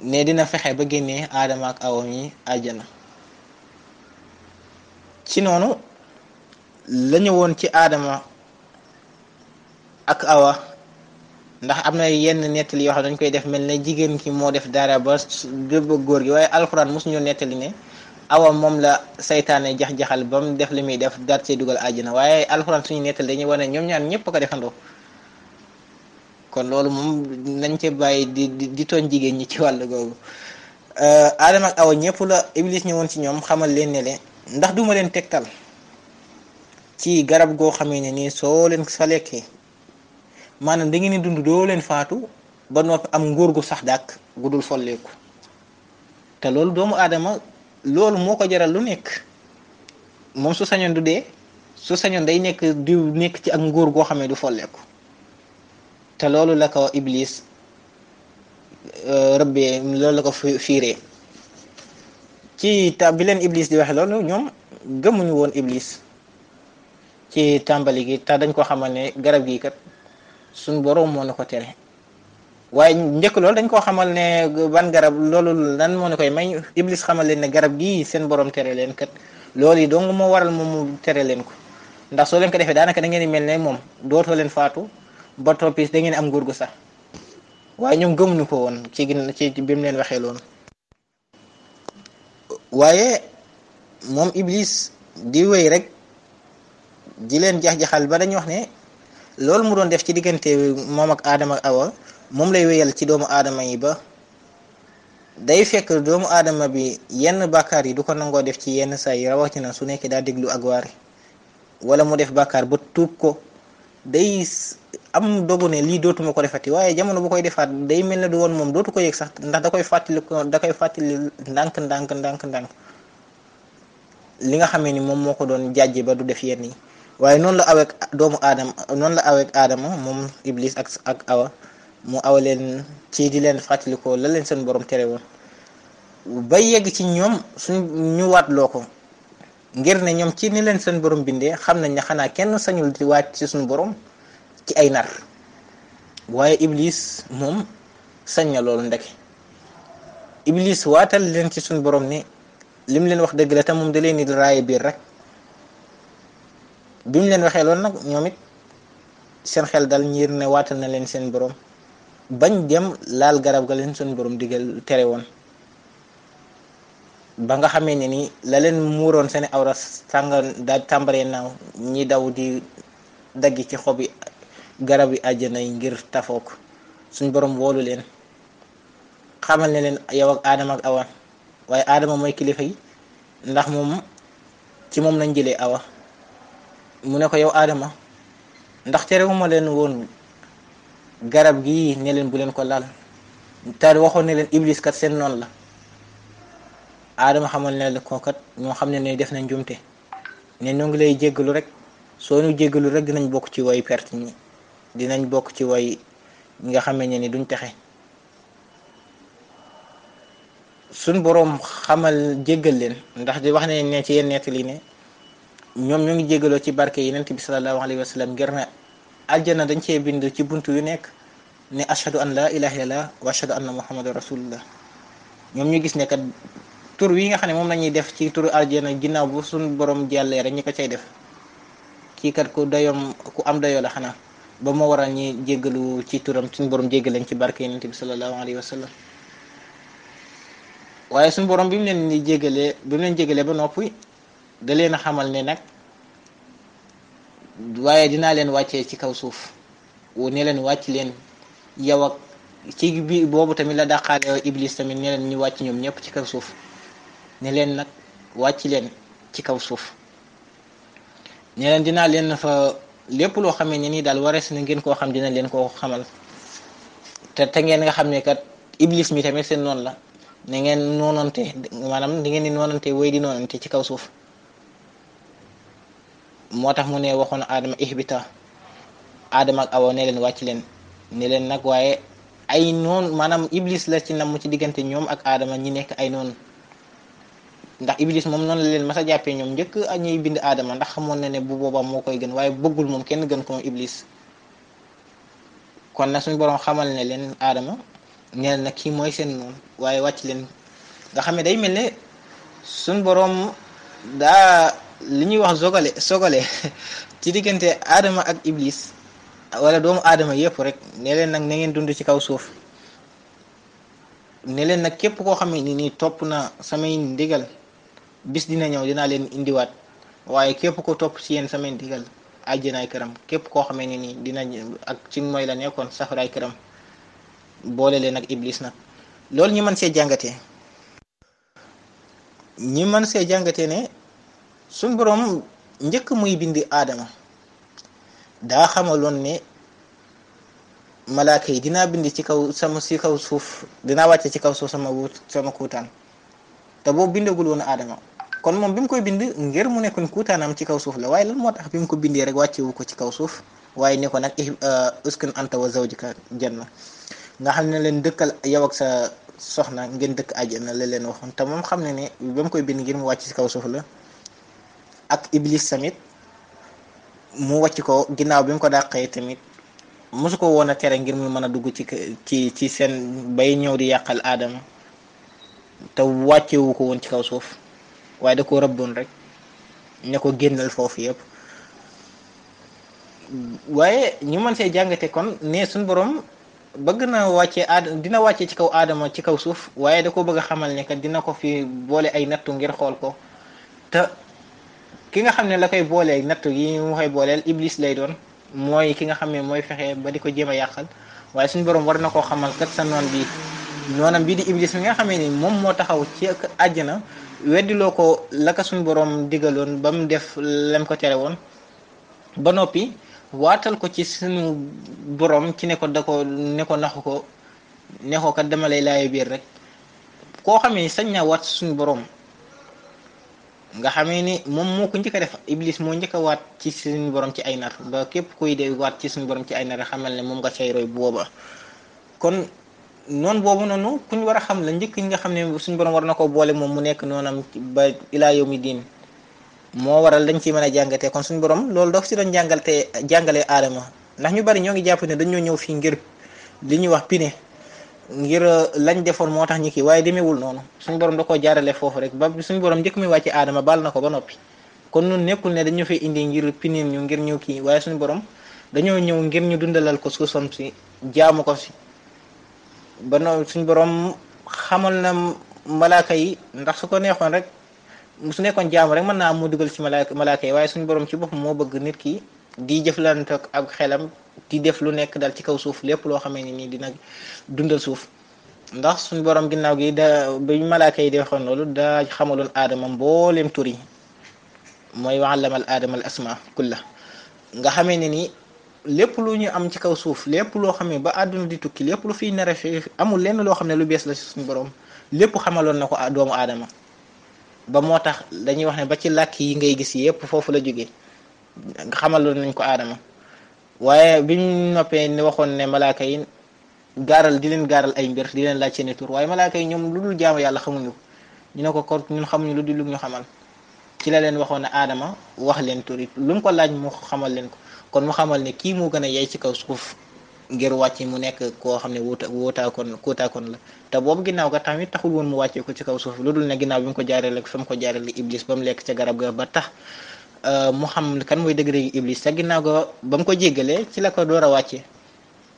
ne dina fexe ba génnee aadama ak awa mi àjjana. ci noonu la ñëwoon ci aadama ak awa ndax am na yenn nettali yoo xam dañ koy def mel ne jigéen ki moo def dara ba dëbb góor gi waaye alxuraan mosuñu nettali ne awa moom la saytaane jax-jaxal ba mu def li muy def daat see dugal àjjana waaye alxuraan suñu nettali dañuy wane ñoom ñaar ñëpp ko defandoo. kon loolu moom nañ ci bàyyi di tooñ jigéen ñi ci wàll googu. aadama ak awa ñëpp la iblis ñëwoon ci ñoom xamal leen ne le ndax duma leen tegtal ci garab goo xamee ne nii soo leen fa lekkee maanaam da ngeen di dund doo leen faatu ba noppi am nguur gu sax dàkk gu dul folleeku te loolu doomu aadama loolu moo ko jaral lu nekk moom su sañoon du dee su sañoon day nekk di nekk ci ak nguur goo xamee du folleeku te loolu la ko iblis rëbbee loolu la ko fiiree ci bi leen iblis di waxe loolu ñoom gëmuñu woon iblis ci tàmbali gi te dañ ko xamal ne garab gi kat suñ boroom moo na ko tere waaye njëkk loolu dañ koo xamal ne ban garab loolu lan moo ne koy may iblis xamal leen ne garab gii seen boroom tere leen kat loolu yi dong moo waral moom mu tere leen ko ndax soo leen ko defee daanaka da ngeen di mel ne moom dootoo leen faatu ba toppis da ngeen am nguur gu sax waaye ñoom gëmuñu ko woon ci bi mu leen waxee loolu. waaye moom iblis di wéy rek di leen jax-jaxal ba dañuy wax ne loolu mu doon def ci diggante moom ak aadama ak awa moom lay wéyal ci doomu aadama yi ba day fekk doomu aadama bi yenn bàkkaar yi du ko nangoo def ci yenn saa yi rawatina su nekkee daa déglu ak waare wala mu def bàkkaar ba tuub ko day am dogu ne lii dootuma ko defati waaye jamono bu koy defaat day mel ne du woon moom dootu ko yëg sax ndax da koy fàttali ndànk li nga xamee ni moom moo ko doon jàjje ba du def yenn yi waaye noonu la aweek doomu aadama noonu la aweek aadama moom iblis ak awa mu awa leen ci di leen fàttalikoo la leen seen borom tere woon ba yegg ci ñoom suñ ñu waatloo ko ngir ne ñoom ci ni leen seen borom bindee xam nañ ne xanaa kenn sañul di waat ci suñu borom ci ay nar waaye iblis moom sañ na loolu ndeke iblis waatal leen ci suñu borom ne lim leen wax dëgg la te moom da leen di raaye biir rek bi mu leen waxee loolu nag ñoom it seen xel dal ñiir ne waatal na leen seen borom bañ dem laal garab ga leen seen borom digal tere woon ba nga xamee ne ni la leen muuroon seen awra daal tàmbaree naaw ñi daw di daggi ci xobi garab yi àjjana yi ngir tafook suñ borom woolu leen xamal ne leen yow ak aadama ak awa waaye aadama mooy kilifa yi ndax moom ci moom lañ jëlee awa mu ne ko yow aadama ndax terewuma leen woon garab gi ne leen bu leen ko laal te waxoon ne leen iblis kat seen noonu la aadama xamal ne ko kat ñoo xam ne def nañ jumte ne ñoo ngi lay jéggalu rek soo ñu jéggalu rek dinañ bokk ci way perte ñi dinañ bokk ci way ñi nga xamee ne ni duñ texe suñ boroom xamal jéggal leen ndax di wax ne ci yenn nettali ne ñoom ñoo ngi jéggaloo ci barke Yonent bi sallallahu alayhi wa sallam ngir ne aljana dañ cee bind ci buntu yu nekk ne ashhadu an la ilaha illallah wa ashhadu anna muhammadan rasulullah ñoom ñu gis ne kat tur wi nga xam ne moom lañuy def ci turu aljana ginnaaw bu suñ borom jàllee rek ñi ko cay def kii kat ku am dayoo la xanaa ba moo waral ñi jéggalu ci turam suñ borom jéggal leen ci barke Yonent bi sallallahu alayhi wa sallam waaye suñ borom bi mu leen jéggalee ba noppi da leen a xamal ne nag waaye dinaa leen wàccee ci kaw suuf ne leen wàcc leen yow ak ci bi boobu tamit la dàqaale iblis tamit ne leen ñu wàcc ñoom ñëpp ci kaw suuf ne leen nag wàcc leen ci kaw suuf ne leen dinaa leen fa lépp loo xamee ne nii daal warees na ngeen koo xam dina leen koo xamal te ngeen nga xam ne kat iblis mi tamit seen noonu la na ngeen noonante maanaam di ngeen di noonante way di noonante ci kaw suuf moo tax mu ne waxoon aadama ihbita aadama ak awa ne leen wàcc leen ne leen nag waaye ay noonu maanaam iblis la ci namm ci diggante ñoom ak aadama ñi nekk ay noonu ndax iblis moom noonu la leen mas a jàppee ñoom njëkk a ñuy bind aadama ndax xamoon na ne bu boobaa moo koy gën waaye bëggul moom kenn gën ko moom iblis kon nag suñu boroom xamal ne leen aadama ne nag kii mooy seen noonu waaye wàcc leen nga xam ne day mel ne suñu boroom daa li ñuy wax sogale ci diggante aadama ak iblis wala doomu aadama yëpp rek ne leen nag na ngeen dund ci kaw suuf ne leen nag képp koo xam ne ni nii topp na samay ndigal bis dina ñëw dinaa leen indiwaat waaye képp ko topp ci yéen samay ndigal àjjanaay këram képp koo xamee ne nii dina ak ci mooy la nekkoon safaraay këram boole leen ak iblis nag loolu ñi mën see jàngatee ne suñ boroom njëkk muy bindi aadama daa xamaloon ne malaaka yi dinaa bind ci kaw suuf dinaa wàcce ci kaw suuf sama kuutaan te boobu bindagul woon aadama kon moom bi mu koy bind ngir mu nekkoon kuutaanam ci kaw suuf la waaye lan moo tax bi mu ko bindee rek wàccewu ko ci kaw suuf waaye ne ko nag uskun anta wa zawjika janna nga xam ne leen dëkkal yow ak sa soxna ngeen dëkk àjjana la leen waxoon te moom xam ne ne ba mu koy bind ngir mu wàcc ci kaw suuf la ak iblis tamit mu wàcc ko ginnaaw bi mu ko dàqee tamit mosu ko woon a tere ngir mu mën a dugg ci seen bay ñëw di yàqal aadama te wàccewu ko woon ci kaw suuf waaye da ko rëbboon rek ne ko génnal foofu yëpp waaye ñu mën see jàngate kon ne suñ borom bëgg na wàccee dina wàccee ci kaw aadama ci kaw suuf waaye da ko bëgg a xamal ne kat dina ko fi boole ay nattu ngir xool ko te ki nga xam ne la koy boolee nattu yi mu koy booleel iblis lay doon mooy ki nga xam ne mooy fexe ba di ko jéem a yàqal waaye suñu borom war na koo xamal kat sa noonam bii di iblis mi nga xamee ni moom moo taxaw ci àjjana weddiloo ko la ko suñu borom digaloon ba mu def lem ko tere woon ba noppi waatal ko ci suñu borom ci ne ko naxu ko ne ko kat dama lay laaye biir rek koo xamee sañ naa waat suñu borom nga xamee ni moom moo ko njëkk a def iblis moo njëkk a waat ci suñu borom ci ay nar ba képp kuy de waat ci suñu borom ci ay nar xamal ne moom nga cay roy booba kon noonu boobu noonu ku ñu war a xam la njëkk ñi nga xam ne suñu borom war na ko boole moom mu nekk noonam ba ilaa yawmi diin moo waral dañ ci mën a jàngatee kon suñu borom loolu daf si doon jàngalee aadama ndax ñu bari ñoo ngi jàpp ne dañoo ñëw fii ngir li ñuy wax pine ngir lañ defoon moo tax ñi kii waaye demeewul noonu suñu borom da koo jaarale foofu rek ba suñu borom njëkk muy wàcce aadama baal na ko ba noppi kon nun nekkul ne dañu fay indi ngir pineem ñu ngir ñëw kii waaye suñu borom dañoo ñëw ngir ñu dundalal ko suufam si jaamu ko si ba no suñu borom xamal na malaaka yi ndax su ko neexoon rek su nekkoon jaamu rek mën naa am mu dugal ci malaaka yi waaye suñu borom ci boppam moo bëgg nit ki di jëflante ak xelam di def lu nekk dal ci kaw suuf lépp loo xamee ni nii dina dundal suuf ndax suñu borom ginnaaw gi ba malaaka yi di waxoon loolu daa xamaloon aadama mbooleem tur yi mooy wa allamal aadama al asma kulla nga xamee ne ni lépp lu ñu am ci kaw suuf lépp loo xam ne ba àdduna di tukki lépp lu fiy nare fi amul lenn loo xam ne lu bees la ci suñu borom lépp xamaloon na ko doomu aadama ba moo tax dañuy wax ne ba ci làkk yi ngay gis yépp foofu la jógee xamaloon nañ ko aadama waaye biñ noppee ni waxoon ne malaaka yi di leen gaaral ay mbir di leen laaj seeni tur waaye malaaka yi ñoom lu dul jaamu yàlla xamuñu ko ñu ne ko kon ñun xamuñu lu dul lu ñu xamal ci la leen waxoon ne aadama wax leen tur yi lu mu ko laaj mu xamal leen ko kon mu xamal ne kii moo gën a yey ci kaw suuf ngir wàcc mu nekk koo xam ne kuutaakoon la te boobu ginnaaw ga tamit taxul woon mu wàccee ko ci kaw suuf lu dul ne ginnaaw bi mu ko jaaree fa mu ko jaaree iblis ba mu lekk ca garab ga ba tax mu xam kan mooy dëgg-dëgg iblis te ginnaaw ga ba mu ko jéggalee ci la ko door a wàccee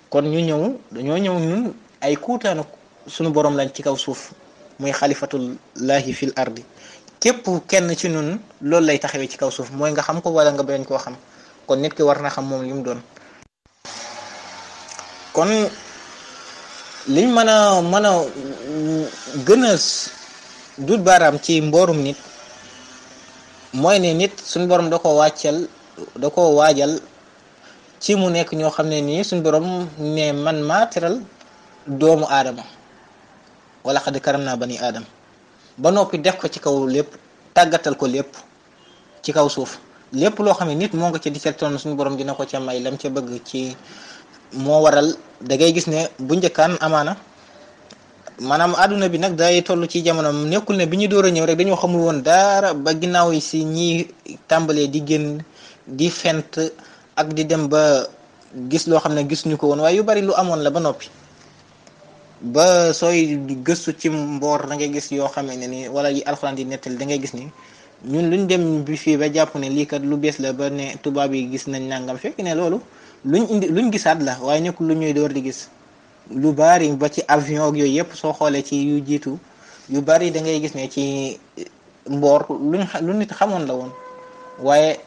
kon dañoo ñëw ñun ay kuutaanu suñu borom lañ ci kaw suuf muy xalifatullahi fil ardi képp kenn ci ñun loolu lay taxawee ci kaw suuf mooy nga xam ko wala nga bañ koo xam kon nit ki war na xam moom li mu doon kon liñ mën a gën a dut baaraam ci mboorum nit mooy ne nit suñu borom da ko waajal ci mu nekk ñoo xam ne nii suñ borom ne man maa teral doomu aadama wala xad karam naa bani aadama ba noppi def ko ci kaw lépp tàggatal ko lépp ci kaw suuf lépp loo xam ne nit moo nga ca di ca toon suñu borom dina ko ca may lam ca bëgg ci moo waral da ngay gis ne bu njëkkaan amaana maanaam àdduna bi nag day toll ci jamono nekkul ne bi ñu door a ñëw rek dañoo xamul woon dara ba ginnaaw yi si ñi tàmbalee di génn di fent ak di dem ba gis loo xam ne gisuñu ko woon waaye yu bari lu amoon la ba noppi ba sooy gëstu ci mboor da ngay gis yoo xamee ne ni wala yi alxuraan di nettali da ngay gis ni ñun luñ dem bi fii ba jàpp ne lii kat lu bees la ba ne tubaab yi gis nañ nangam fekk ne loolu luñ gisaat la waaye nekkul lu ñuy door di gis lu bari ba ci avion ak yooyu yëpp soo xoolee ci yu jiitu yu bari da ngay gis ne ci mboor lu nit xamoon la woon waaye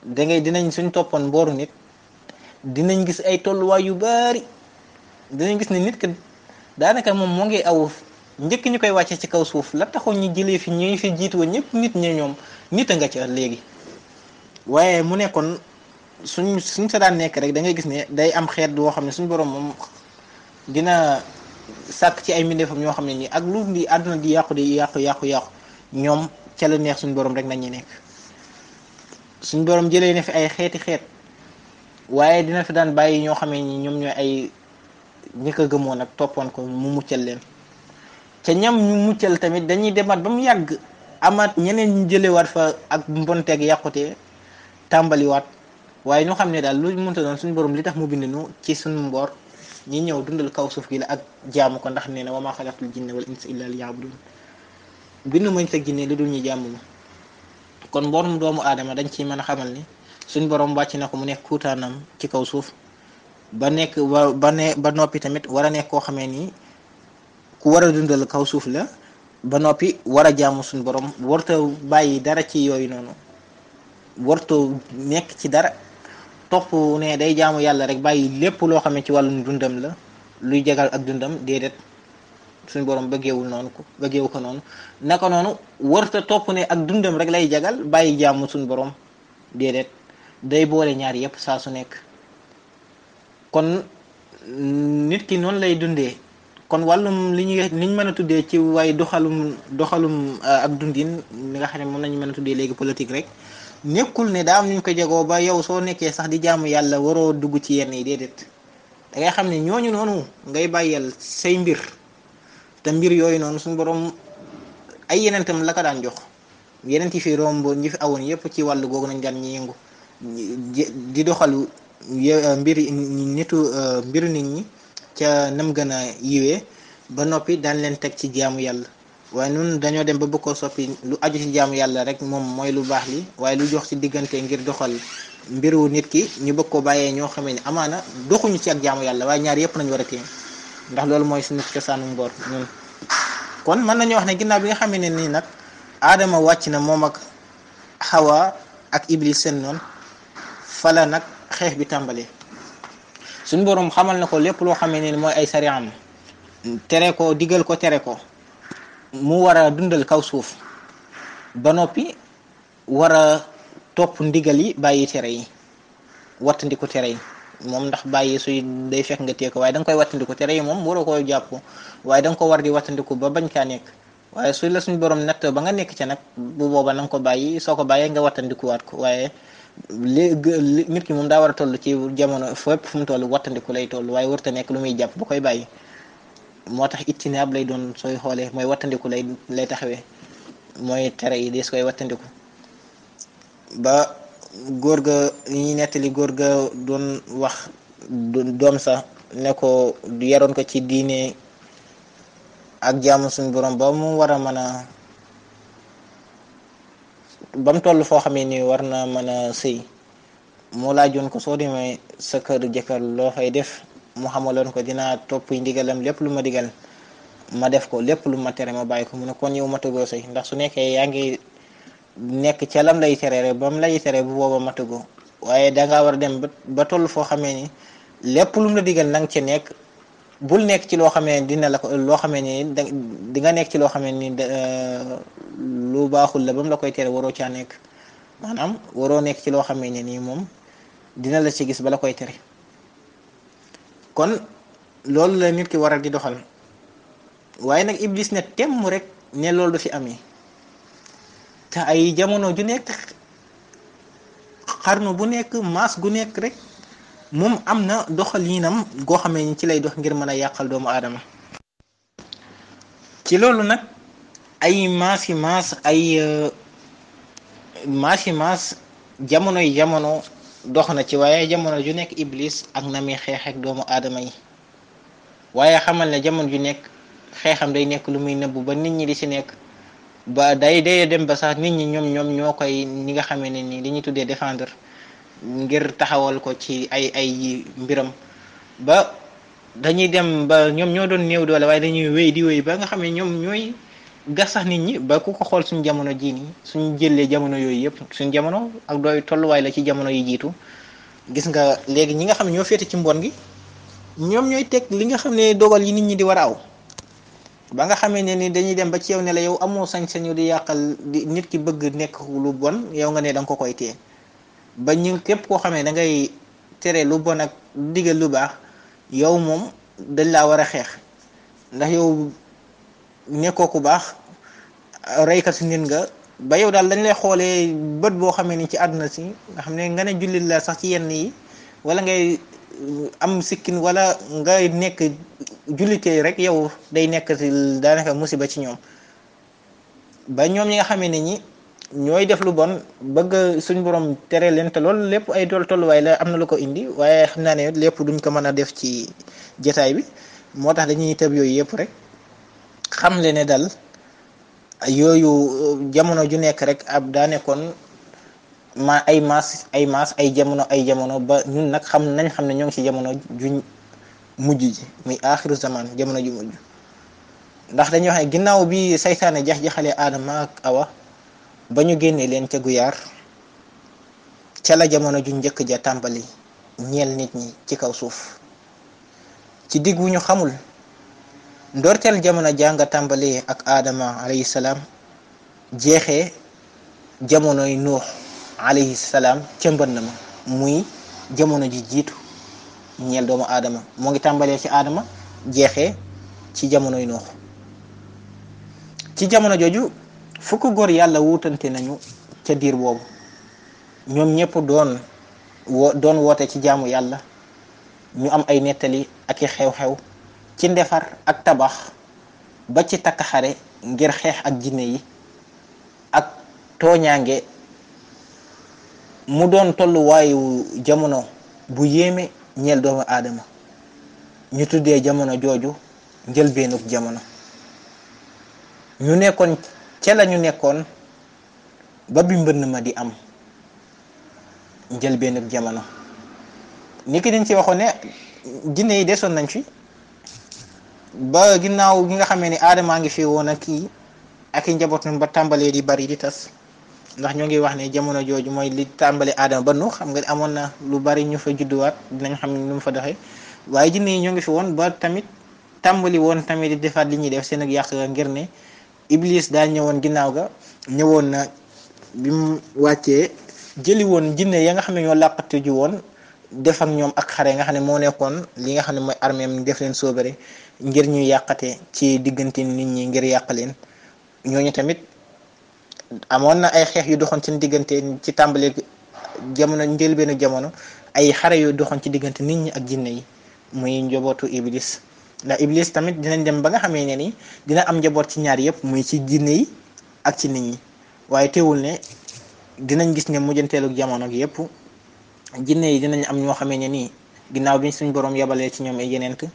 dinañ suñ toppoon mbooru nit dinañ gis ay tolluwaay yu bari dinañ gis ne nit kat daanaka moom moo ngi aw njëkk ñu koy wàcce ci kaw suuf la taxoon ñu jëlee fi ñu fi jiitu woon ñëpp nit ñi ñoom nit a nga ca léegi waaye mu nekkoon suñ sa daan nekk rek da ngay gis ne day am xeet woo xam ne suñ borom moom dina sàkk ci ay mbindeefam ñoo xam ne nii ak lu di àdduna di yàqu ñoom ca la neex suñ borom rek nañu nekk suñ borom jëlee ne fi ay xeet waaye dina fi daan bàyyi ñoo xam ne ni ñoom ñooy ay ñi ko gëmoon ak toppoon ko mu muccal leen ca ñam ñu muccal tamit dañuy demaat ba mu yàgg amaat ñeneen ñu jëlewaat fa ak mbonteeg yàqute tàmbaliwaat waaye ñu xam ne daal lu mënta doon suñu borom li tax mu bind nu ci suñu mboor ñi ñëw dundal kaw suuf gi la ak jaamu ko ndax nee na wa maa xalaqtul jinna wal insa illa liya'budun bindu mañ sa jinne lu dul ñu jaamu kon mboorum doomu aadama dañ ciy mën a xamal ni suñu borom wàcc na ko mu nekk kuutaanam ci kaw suuf ba noppi tamit war a nekk koo xamee nii ku war a dundal kaw suuf la ba noppi war a jaamu suñu borom warta bàyyi dara ci yooyu noonu warta nekk ci dara topp ne day jaamu yàlla rek bàyyi lépp loo xam ne ci wàllum dundam la luy jagal ak dundam déedéet suñu borom bëggeewu ko noonu naka noonu warta topp ne ak dundam rek lay jagal bàyyi jaamu suñu borom déedéet day boole ñaar yépp saa su nekk kon nit ki noonu lay dundee kon wàllum liñ mën a tuddee ci waaye doxalum ak dundin li nga xam ne moom lañu mën a tuddee léegi politique rek nekkul ne daa am ñu ko jegoo ba yow soo nekkee sax di jaamu yàlla waroo dugg ci yenn yi déedéet da ngay xam ne ñooñu noonu ngay bàyyeel say mbir te mbir yooyu noonu suñu borom ay yeneentam la ko daan jox yeneen ci fi romb ñi fi awoon yépp ci wàllu googu nañ daan ñi yëngu di doxalu mbiru nit ñi ca nam gën a yiwee ba noppi daan leen teg ci jaamu yàlla waaye nun dañoo dem ba bëgg koo soppi lu aju ci jaamu yàlla rek moom mooy lu baax li waaye lu jox ci diggante ngir doxal mbiru nit ki ñu bëgg ko bàyyee ñoo xamee ne amaana doxuñu ci ak jaamu yàlla waaye ñaar yépp nañ war a téye ndax loolu mooy suñu cosaanu mboor ñun kon mën nañoo wax ne ginnaaw bi nga xamee ne nii nag aadama wàcc na moom ak xawa ak iblis seen noonu fala nag xeex bi tàmbalee suñu boroom xamal na ko lépp loo xamee ne mooy ay sariyaam tere ko digal ko tere ko mu war a dundal kaw suuf ba noppi war a topp ndigal yi bàyyi tere yi wattandiku tere yi moom ndax bàyyi suy day fekk nga téye ko waaye da nga koy wattandiku tere yi moom waroo ko jàpp waaye da nga ko war di wattandiku ba bañ kaa nekk waaye suy la suñu borom natt ba nga nekk ca nag bu booba na nga ko bàyyi soo ko bàyyee nga wattandikuwaat ko waaye nit ki moom daa war a toll ci jamono fépp fu mu toll wattandiku lay toll waaye warta nekk lu muy jàpp ba koy bàyyi moo tax ittinaab lay doon sooy xoolee mooy wattandiku lay taxawee mooy tere yi des koy wattandiku ba góor ga ñuy nettali góor ga doon wax doom sa ne ko yaroon ko ci diine ak jaamu suñu borom ba mu war a mën a ba mu toll foo xamee ni war na mën a sëy moo laajoon ko soo demee sa kër jëkkër loo fay def mu xamaloon ko dinaa topp ndigalam lépp lu ma digal ma def ko lépp lu ma tere ma bàyyi ko mu ne kon yow matagoo sëy ndax su nekkee yaa ngi nekk ca lam lay tere rek ba mu lay tere bu booba matagoo waaye dangaa war a dem ba toll foo xamee ni lépp lu mu la digal nang ca nekk bul nekk ci loo xamee dina la ko loo xamee ni di nga nekk ci loo xamee ni lu baaxul la ba mu la koy tere waroo caa nekk maanaam waroo nekk ci loo xamee ne nii moom dina la ci gis bala koy tere. kon loolu la nit ki waral di doxal waaye nag iblis ne temm rek ne loolu du fi amee te ay jamono ju nekk xarnu bu nekk maas gu nekk rek moom am na doxalinam goo xamee ni ci lay dox ngir mën a yàqal doomu aadama. ci loolu nag ay maasi maas jamonoy jamono dox na ci waaye jamono ju nekk iblis ak na muy xeex ak doomu aadama yi waaye xamal ne jamono ju nekk xeexam day nekk lu muy nëbbu ba nit ñi di ci nekk ba day dem ba sax nit ñi ñoom ñoo koy ñi nga xamee ne nii li ñuy tuddee défendre ngir taxawal ko ci ay mbiram ba dañuy dem ba ñoom ñoo doon néew doole waaye dañuy wéy ba nga xam ne ñoom ñooy gas sax nit ñi ba ku ko xool suñu jamono jii nii suñu jëlee jamono yooyu yëpp suñu jamono ak dooy tolluwaay la ci jamono yi jiitu gis nga léegi ñi nga xam ne ñoo féete ci mbon gi ñoom ñooy teg li nga xam ne dogal yi nit ñi di war a aw ba nga xamee ne ni dañuy dem ba ci yow ne la yow amoo sañ-sañu di yàqal di nit ki bëgg nekk lu bon yow nga ne da nga ko koy téye ba ñu képp koo xamee da ngay tere lu bon ak digal lu baax yow moom dañ laa war a xeex ndax yow nekkoo ku baax reykat si nit nga ba yow daal dañ lay xoolee bët boo xamee ni ci àdduna si nga xam ne nga ne jullit la sax ci yenn yi wala ngay am sikkin wala ngay nekk jullitee rek yow day nekk daanaka musiba ci ñoom ba ñoom ñi nga xamee ne ñi ñooy def lu bon bëgg suñ borom tere leen te loolu lépp ay tolluwaay la am na lu ko indi waaye xam naa ne lépp duñ ko mën a def ci jataay bi moo tax dañuy tëb yooyu yëpp rek xam le ne dal yooyu jamono ju nekk rek ab daa nekkoon ay maas ay jamono ba ñun nag xam ne ñoo ngi ci jamono juñ mujj ji muy aaxiru zaman jamono ju mujj ndax dañuy wax ne ginnaaw bi saytaane jax-jaxalee aadama ak awa ba ñu génnee leen ca guyaar ca la jamono ju njëkk ja tàmbali ñeel nit ñi ci kaw suuf ci digg wu ñu xamul ndorteel jamono jànga tàmbalee ak aadama alayhi salaam jeexee jamonoy nuux alayhi salaam ca mbënn ma muy jamono ji jiitu ñeel doomu aadama moo ngi tàmbalee ci aadama jeexee ci jamonoy nuux ci jamono jooju fukk góor yàlla wuutante nañu ca diir boobu ñoom ñëpp doon woote ci jaamu yàlla ñu am ay nettali ak i xew-xew ci ndefar ak tabax ba ci takk xare ngir xeex ak jinne yi ak tooñaange mu doon tolluwaayu jamono bu yéeme ñeel doomu aadama ñu tuddee jamono jooju njëlbeenug jamono ñu nekkoon ca la ñu nekkoon ba bi mbënn ma di am njëlbeenug jamono ni ki dañ ci waxoon ne jinne yi desoon nañ fi ba ginnaaw gi nga xamee ni aadamaa ngi fi woon ak kii ak i njabootam ba tàmbalee di bari di tas ndax ñoo ngi wax ne jamono jooju mooy li tàmbale aadama ba nu xam nga amoon na lu bari ñu fa judduwaat dinañ xam ne nu mu fa doxee waaye jinne yi ñoo ngi fi woon ba tamit tàmbali woon tamit di defaat li ñuy def seen ak yàq ngir ne iblis daal ñëwoon ginnaaw ga ñëwoon na bi mu wàccee jëli woon jinne ya nga xam ne ñoo làqatu ji woon def ak ñoom ak xare nga xam ne moo nekkoon li nga xam ne mooy armée am def leen soobare ngir ñu yàqate ci diggante nit ñi ngir yàq leen ñooñu tamit amoon na ay xeex yu doxoon seen diggante ci tàmbali jamono njëlbeenu jamono ay xare yu doxoon ci diggante nit ñi ak jinne yi muy njabootu iblis ndax iblis tamit dinañ dem ba nga xamee ne ni dina am njaboot ci ñaar yëpp muy ci jinne yi ak ci nit ñi waaye teewul ne dinañ gis ne mujjanteelu jamono gi yëpp jinne yi dinañ am ñoo xamee ne nii ginnaaw bi suñ borom yabalee ci ñoom ay yenent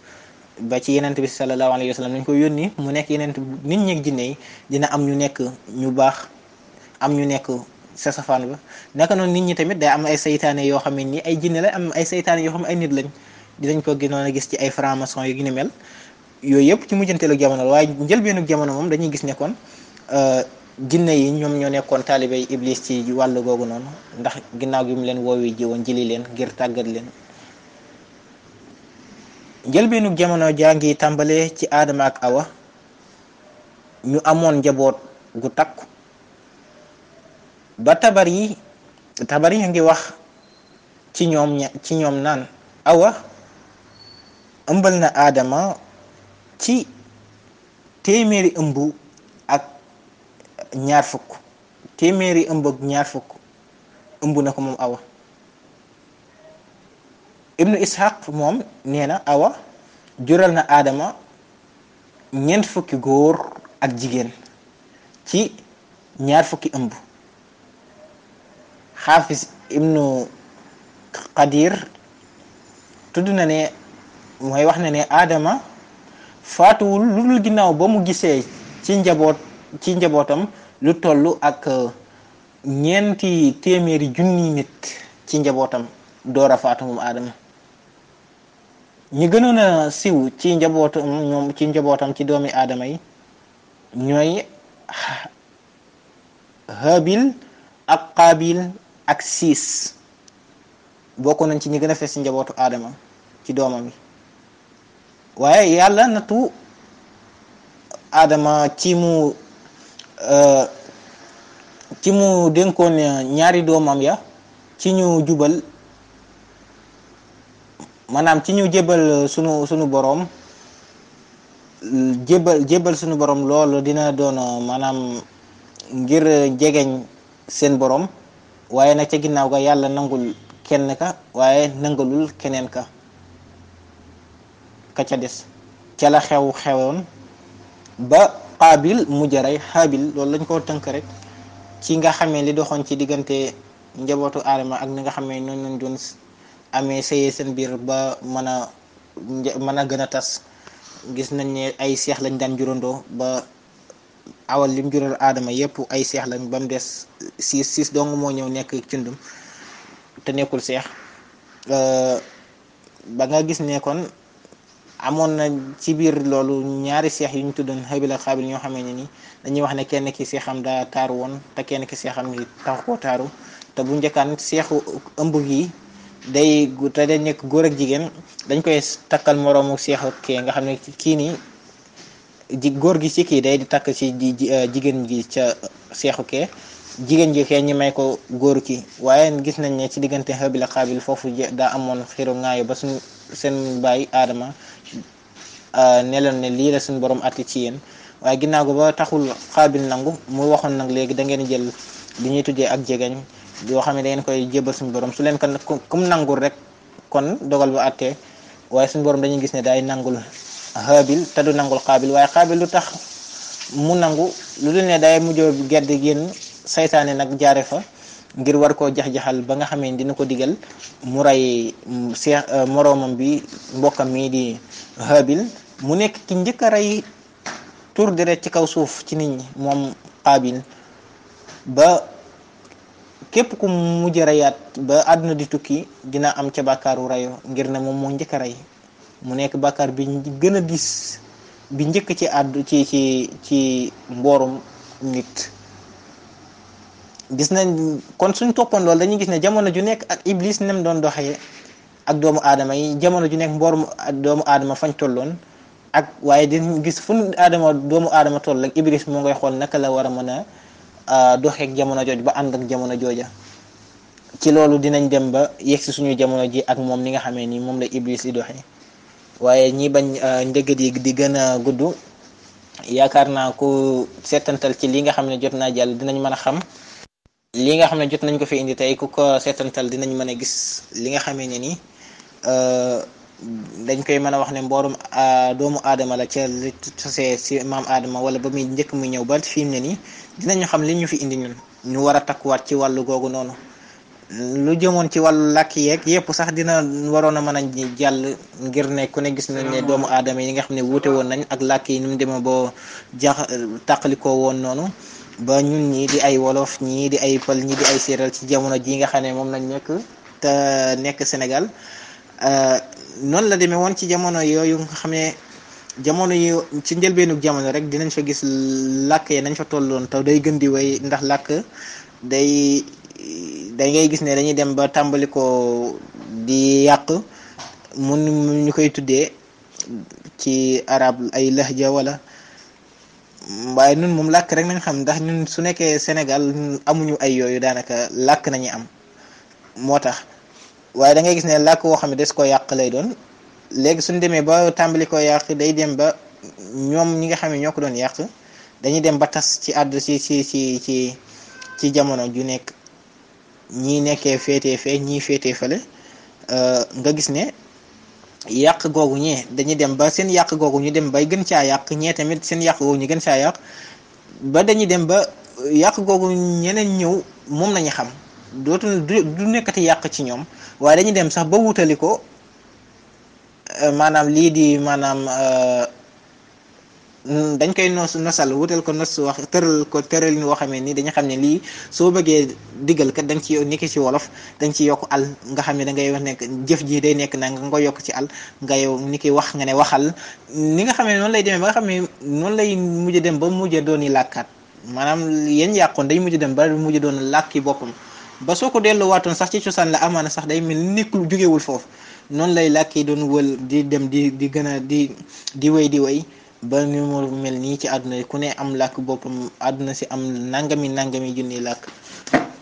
ba ci yenent bi sallallahu alayhi wa sallam nañ ko yónni mu nekk yenent nit ñi ak jinne yi dina am ñu nekk ñu baax am ñu nekk sa safaan ba naka noonu nit ñi tamit day am ay saytaane yoo xam ne ni ay jinne la am ay saytaane yoo xam ne ay nit lañ dinañ ko gënoon a gis ci ay franc-maçon yu ni mel yooyu yëpp ci mujjanteelu jamono waaye njëlbeenu jamono moom dañuy gis ne kon jinne yi ñoom ñoo nekkoon taalibe yi iblis ci wàllu googu noonu ndax ginnaaw gi mu leen woowi jiwoon jëli leen ngir tàggat leen njëlbeenu jamono jaa ngi tàmbalee ci aadama ak awa ñu amoon njaboot gu takku ba tabar yi ngi wax ci ñoom naan awa ëmbal na aadama ci téeméeri ëmb ak ñaar fukk téeméeri ëmb ak ñaar fukk ëmb na ko moom awa. ibnu ishaq moom nee na awa jural na aadama ñeent fukki góor ak jigéen ci ñaar fukki ëmb. xaafis ibnu qadir tudd na ne mooy wax na ne aadama faatuwul lu dul ginnaaw ba mu gisee ci njabootam lu toll ak ñeenti téeméeri junni nit ci njabootam door a faatu moom aadama. ñi gënoon a siw ci njabootam ci doomi aadama yi ñooy habil ak qaabil ak siis bokk nañ ci ñi gën a fees ci njabootu aadama ci doomam yi. waaye yàlla nattu aadama ci mu dénkoon ñaari doomam ya ci ñu jubal maanaam ci ñu jébal sunu boroom jébal sunu boroom loolu dina doon maanaam ngir jegeñ seen boroom. waaye nag ca ginnaaw ga yàlla nangul kenn ka waaye nangalul keneen ka ca des ca la xewoon ba qaabil mujj rey xaabil. loolu lañ ko tënk rek ci nga xamee li doxoon ci diggante njabootu aadama ak ni nga xamee noonu lañ doon amee sëyee seen biir ba mën a gën a tas. gis nañ ne ay seex lañ daan jurandoo ba awal lim jural aadama yépp ay seex lañ ba mu des siis dong moo ñëw nekk cundum te nekkul seex. ba nga gis ne kon amoon na ci biir loolu ñaari seex yu ñu tuddoon Haabil ak Qaabil ñoo xamee ne ni dañuy wax ne kenn ki seexam daa taaru woon te kenn ki seexam ni tax koo taaru. te bu njëkkaan seexu ëmb gi day nekk góor ak jigéen dañ koy takkal moroomu seexu kee nga xam ne kii nii góor gi ci kii day di takk ci jigéen gi ca seexu kee jigéen ji kee ñi may ko góor ki. waaye gis nañ ne ci diggante Haabil ak Qaabil foofu daa amoon xiru ngaayo ba seen baay aadama ne leen ne lii la suñu borom atti ci yéen. waaye ginnaaw ga ba taxul Qaabil nangu mu waxoon nag léegi da ngeen jël li ñuy tuddee ak jegeñ yoo xam ne da ngeen koy jébal suñu borom su leen ko kum nangul rek kon dogal ba attee. waaye suñu borom dañuy gis ne daay nangul Haabil te du nangul Qaabil. waaye Qaabil lu tax mu nangu lu dul ne day mujjoo gedd génn saytaane nag jaare fa ngir war koo jax-jaxal ba nga xamee dina ko digal mu rey moroomam bi mbokkam mii di Haabil mu nekk ki njëkk a rey tur deret ci kaw suuf ci nit ñi moom Qaabil. ba képp ku mujj reyaat ba àdduna di tukki dina am ca bàkkaaru reyo ngir ne moom moo njëkk a rey. mu nekk bàkkaar bi gën a diis bi njëkk ci ci mboorum nit. gis nañ kon suñ toppoon loolu dañuy gis ne jamono ju nekk ak iblis nem doon doxee ak doomu aadama yi jamono ju nekk mboorum doomu aadama fañ tolloon ak waaye di gis fu doomu aadama toll ak iblis moo ngay xool naka la war a mën a doxeek jamono jooj ba ànd ak jamono jooja. ci loolu dinañ dem ba yegsi suñu jamono ji ak moom ni nga xamee ni moom la iblis di doxee. waaye ñi bañ njëggat yi di gën a gudd yaakaar naa ku seetantal ci li nga xam ne jot naa jàll dinañ mën a xam li nga xam ne jot nañ ko fi indi tey ku ko seetantal dinañ mën a gis li nga xamee ne ni dañ koy mën a wax ne mboorum doomu aadama la ca li tasee si maam aadama wala ba muy njëkk muy ñëw ba fi mu ne nii dinañu xam li ñu fi indi ñun ñu war a takkuwaat ci wàllu googu noonu. lu jëmoon ci wàllu làkk yeeg yépp sax dina waroon a mën a jàll ngir ne ku ne gis nañ ne doomu aadama yi nga xam ne wuute woon nañ ak làkk yi ni mu demee boo tàqalikoo woon noonu ba ñun ñii di ay wolof ñii di ay pël ñii di ay séeréer ci jamono ji nga xam ne moom lañ nekk te nekk Sénégal. noonu la demee woon ci jamono yooyu nga xam ne jamono yi ci njëlbeenug jamono rek dinañ fa gis làkk yi nañ fa tolloon te day gën di way ndax làkk da ngay gis ne dañuy dem ba tàmbali ko di yàq ñu koy tuddee ci arab ay lahja wala waaye ñun moom làkk rek nañ xam ndax ñun su nekkee Sénégal amuñu ay yooyu daanaka làkk nañu am. moo tax waaye da ngay gis ne làkk woo xam ne des ko yàq lay doon. léegi suñ demee ba tàmbali ko yàq day dem ba ñoom ñi nga xam ne ñoo ko doon yàq dañuy dem ba tas ci àdd ci jamono ju nekk ñii nekkee féetee fee ñii féetee fale nga gis ne yàq googu ñee dañuy dem ba seen yàq googu ñu dem bay gën caa yàq ñee tamit seen yàq googu ñu gën caa yàq ba dañuy dem ba yàq googu ñeneen ñëw moom lañu xam dootul du nekkati yàq ci ñoom waaye dañuy dem sax ba wutali ko maanaam lii di maanaam dañ koy nosal wutal ko nos wax tëral woo xamee ni dañu xam ne lii soo bëggee diggal kat da nga ci nekk ci wolof da nga ci yokk al nga xam ne da ngay wax nekk jëf ji day nekk na nga ko yokk ci al nga yow ni ki wax nga ne waxal ni nga xam ne noonu lay demee ba nga xam ne noonu lay mujj dem ba mujj doon yi làkkaat maanaam yéen yàqoon day mujj dem ba mujj doon làkki boppam ba soo ko delluwaatoon sax ci cosaan la amaana sax day mel nekkul jógewul foofu noonu lay làkki doon wël di dem di gën a di wéy ba ni mu mel nii ci àdduna ku ne am làkk boppam àdduna si am nangami junni làkk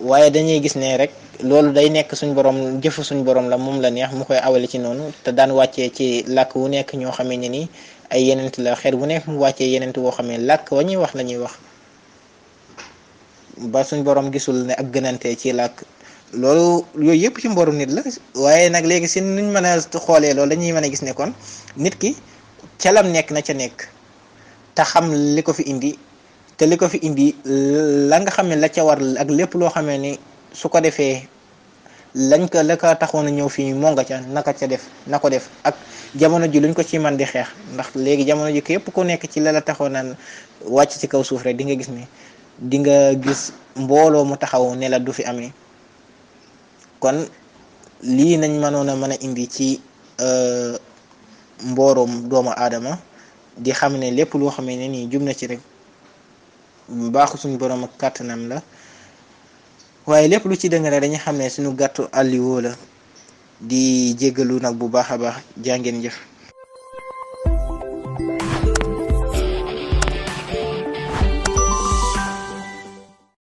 waaye dañuy gis ne rek loolu day nekk suñ borom jëfu suñ borom la moom la neex mu koy awale ci noonu te daan wàccee ci làkk wu nekk ñoo xamee ne ni ay yenent la xeet bu nekk mu wàccee yenent woo xamee làkk wa ñuy wax la ñuy wax ba suñ borom gisul ne ak gënante ci làkk loolu yooyu yëpp ci mboru nit la waaye nag léegi si nuñ mën a xoolee loolu dañuy mën a gis ne kon nit ki calam nekk na ca nekk te xam li ko fi indi te li ko fi indi la nga xam ne la ca war ak lépp loo xamee ni su ko defee la ko taxoon a ñëw fii moo nga ca naka ca def na ko def ak jamono ji luñ ko ci man di xeex ndax léegi jamono ji képp ku nekk ci la taxoon naan wàcc ci kaw suuf rek di nga gis ni di nga gis mbooloo mu taxaw ne la du fi amee kon lii nañ mënoon a mën a indi ci mbooroom doomu aadama di xam ne lépp loo xamee ne nii jub na ci rek baaxu suñu borom ak kàttanam la waaye lépp lu ci dëng rek dañuy xam ne suñu gàttu àlliwoo la di jéggalu nag bu baax a baax jàngeen jëf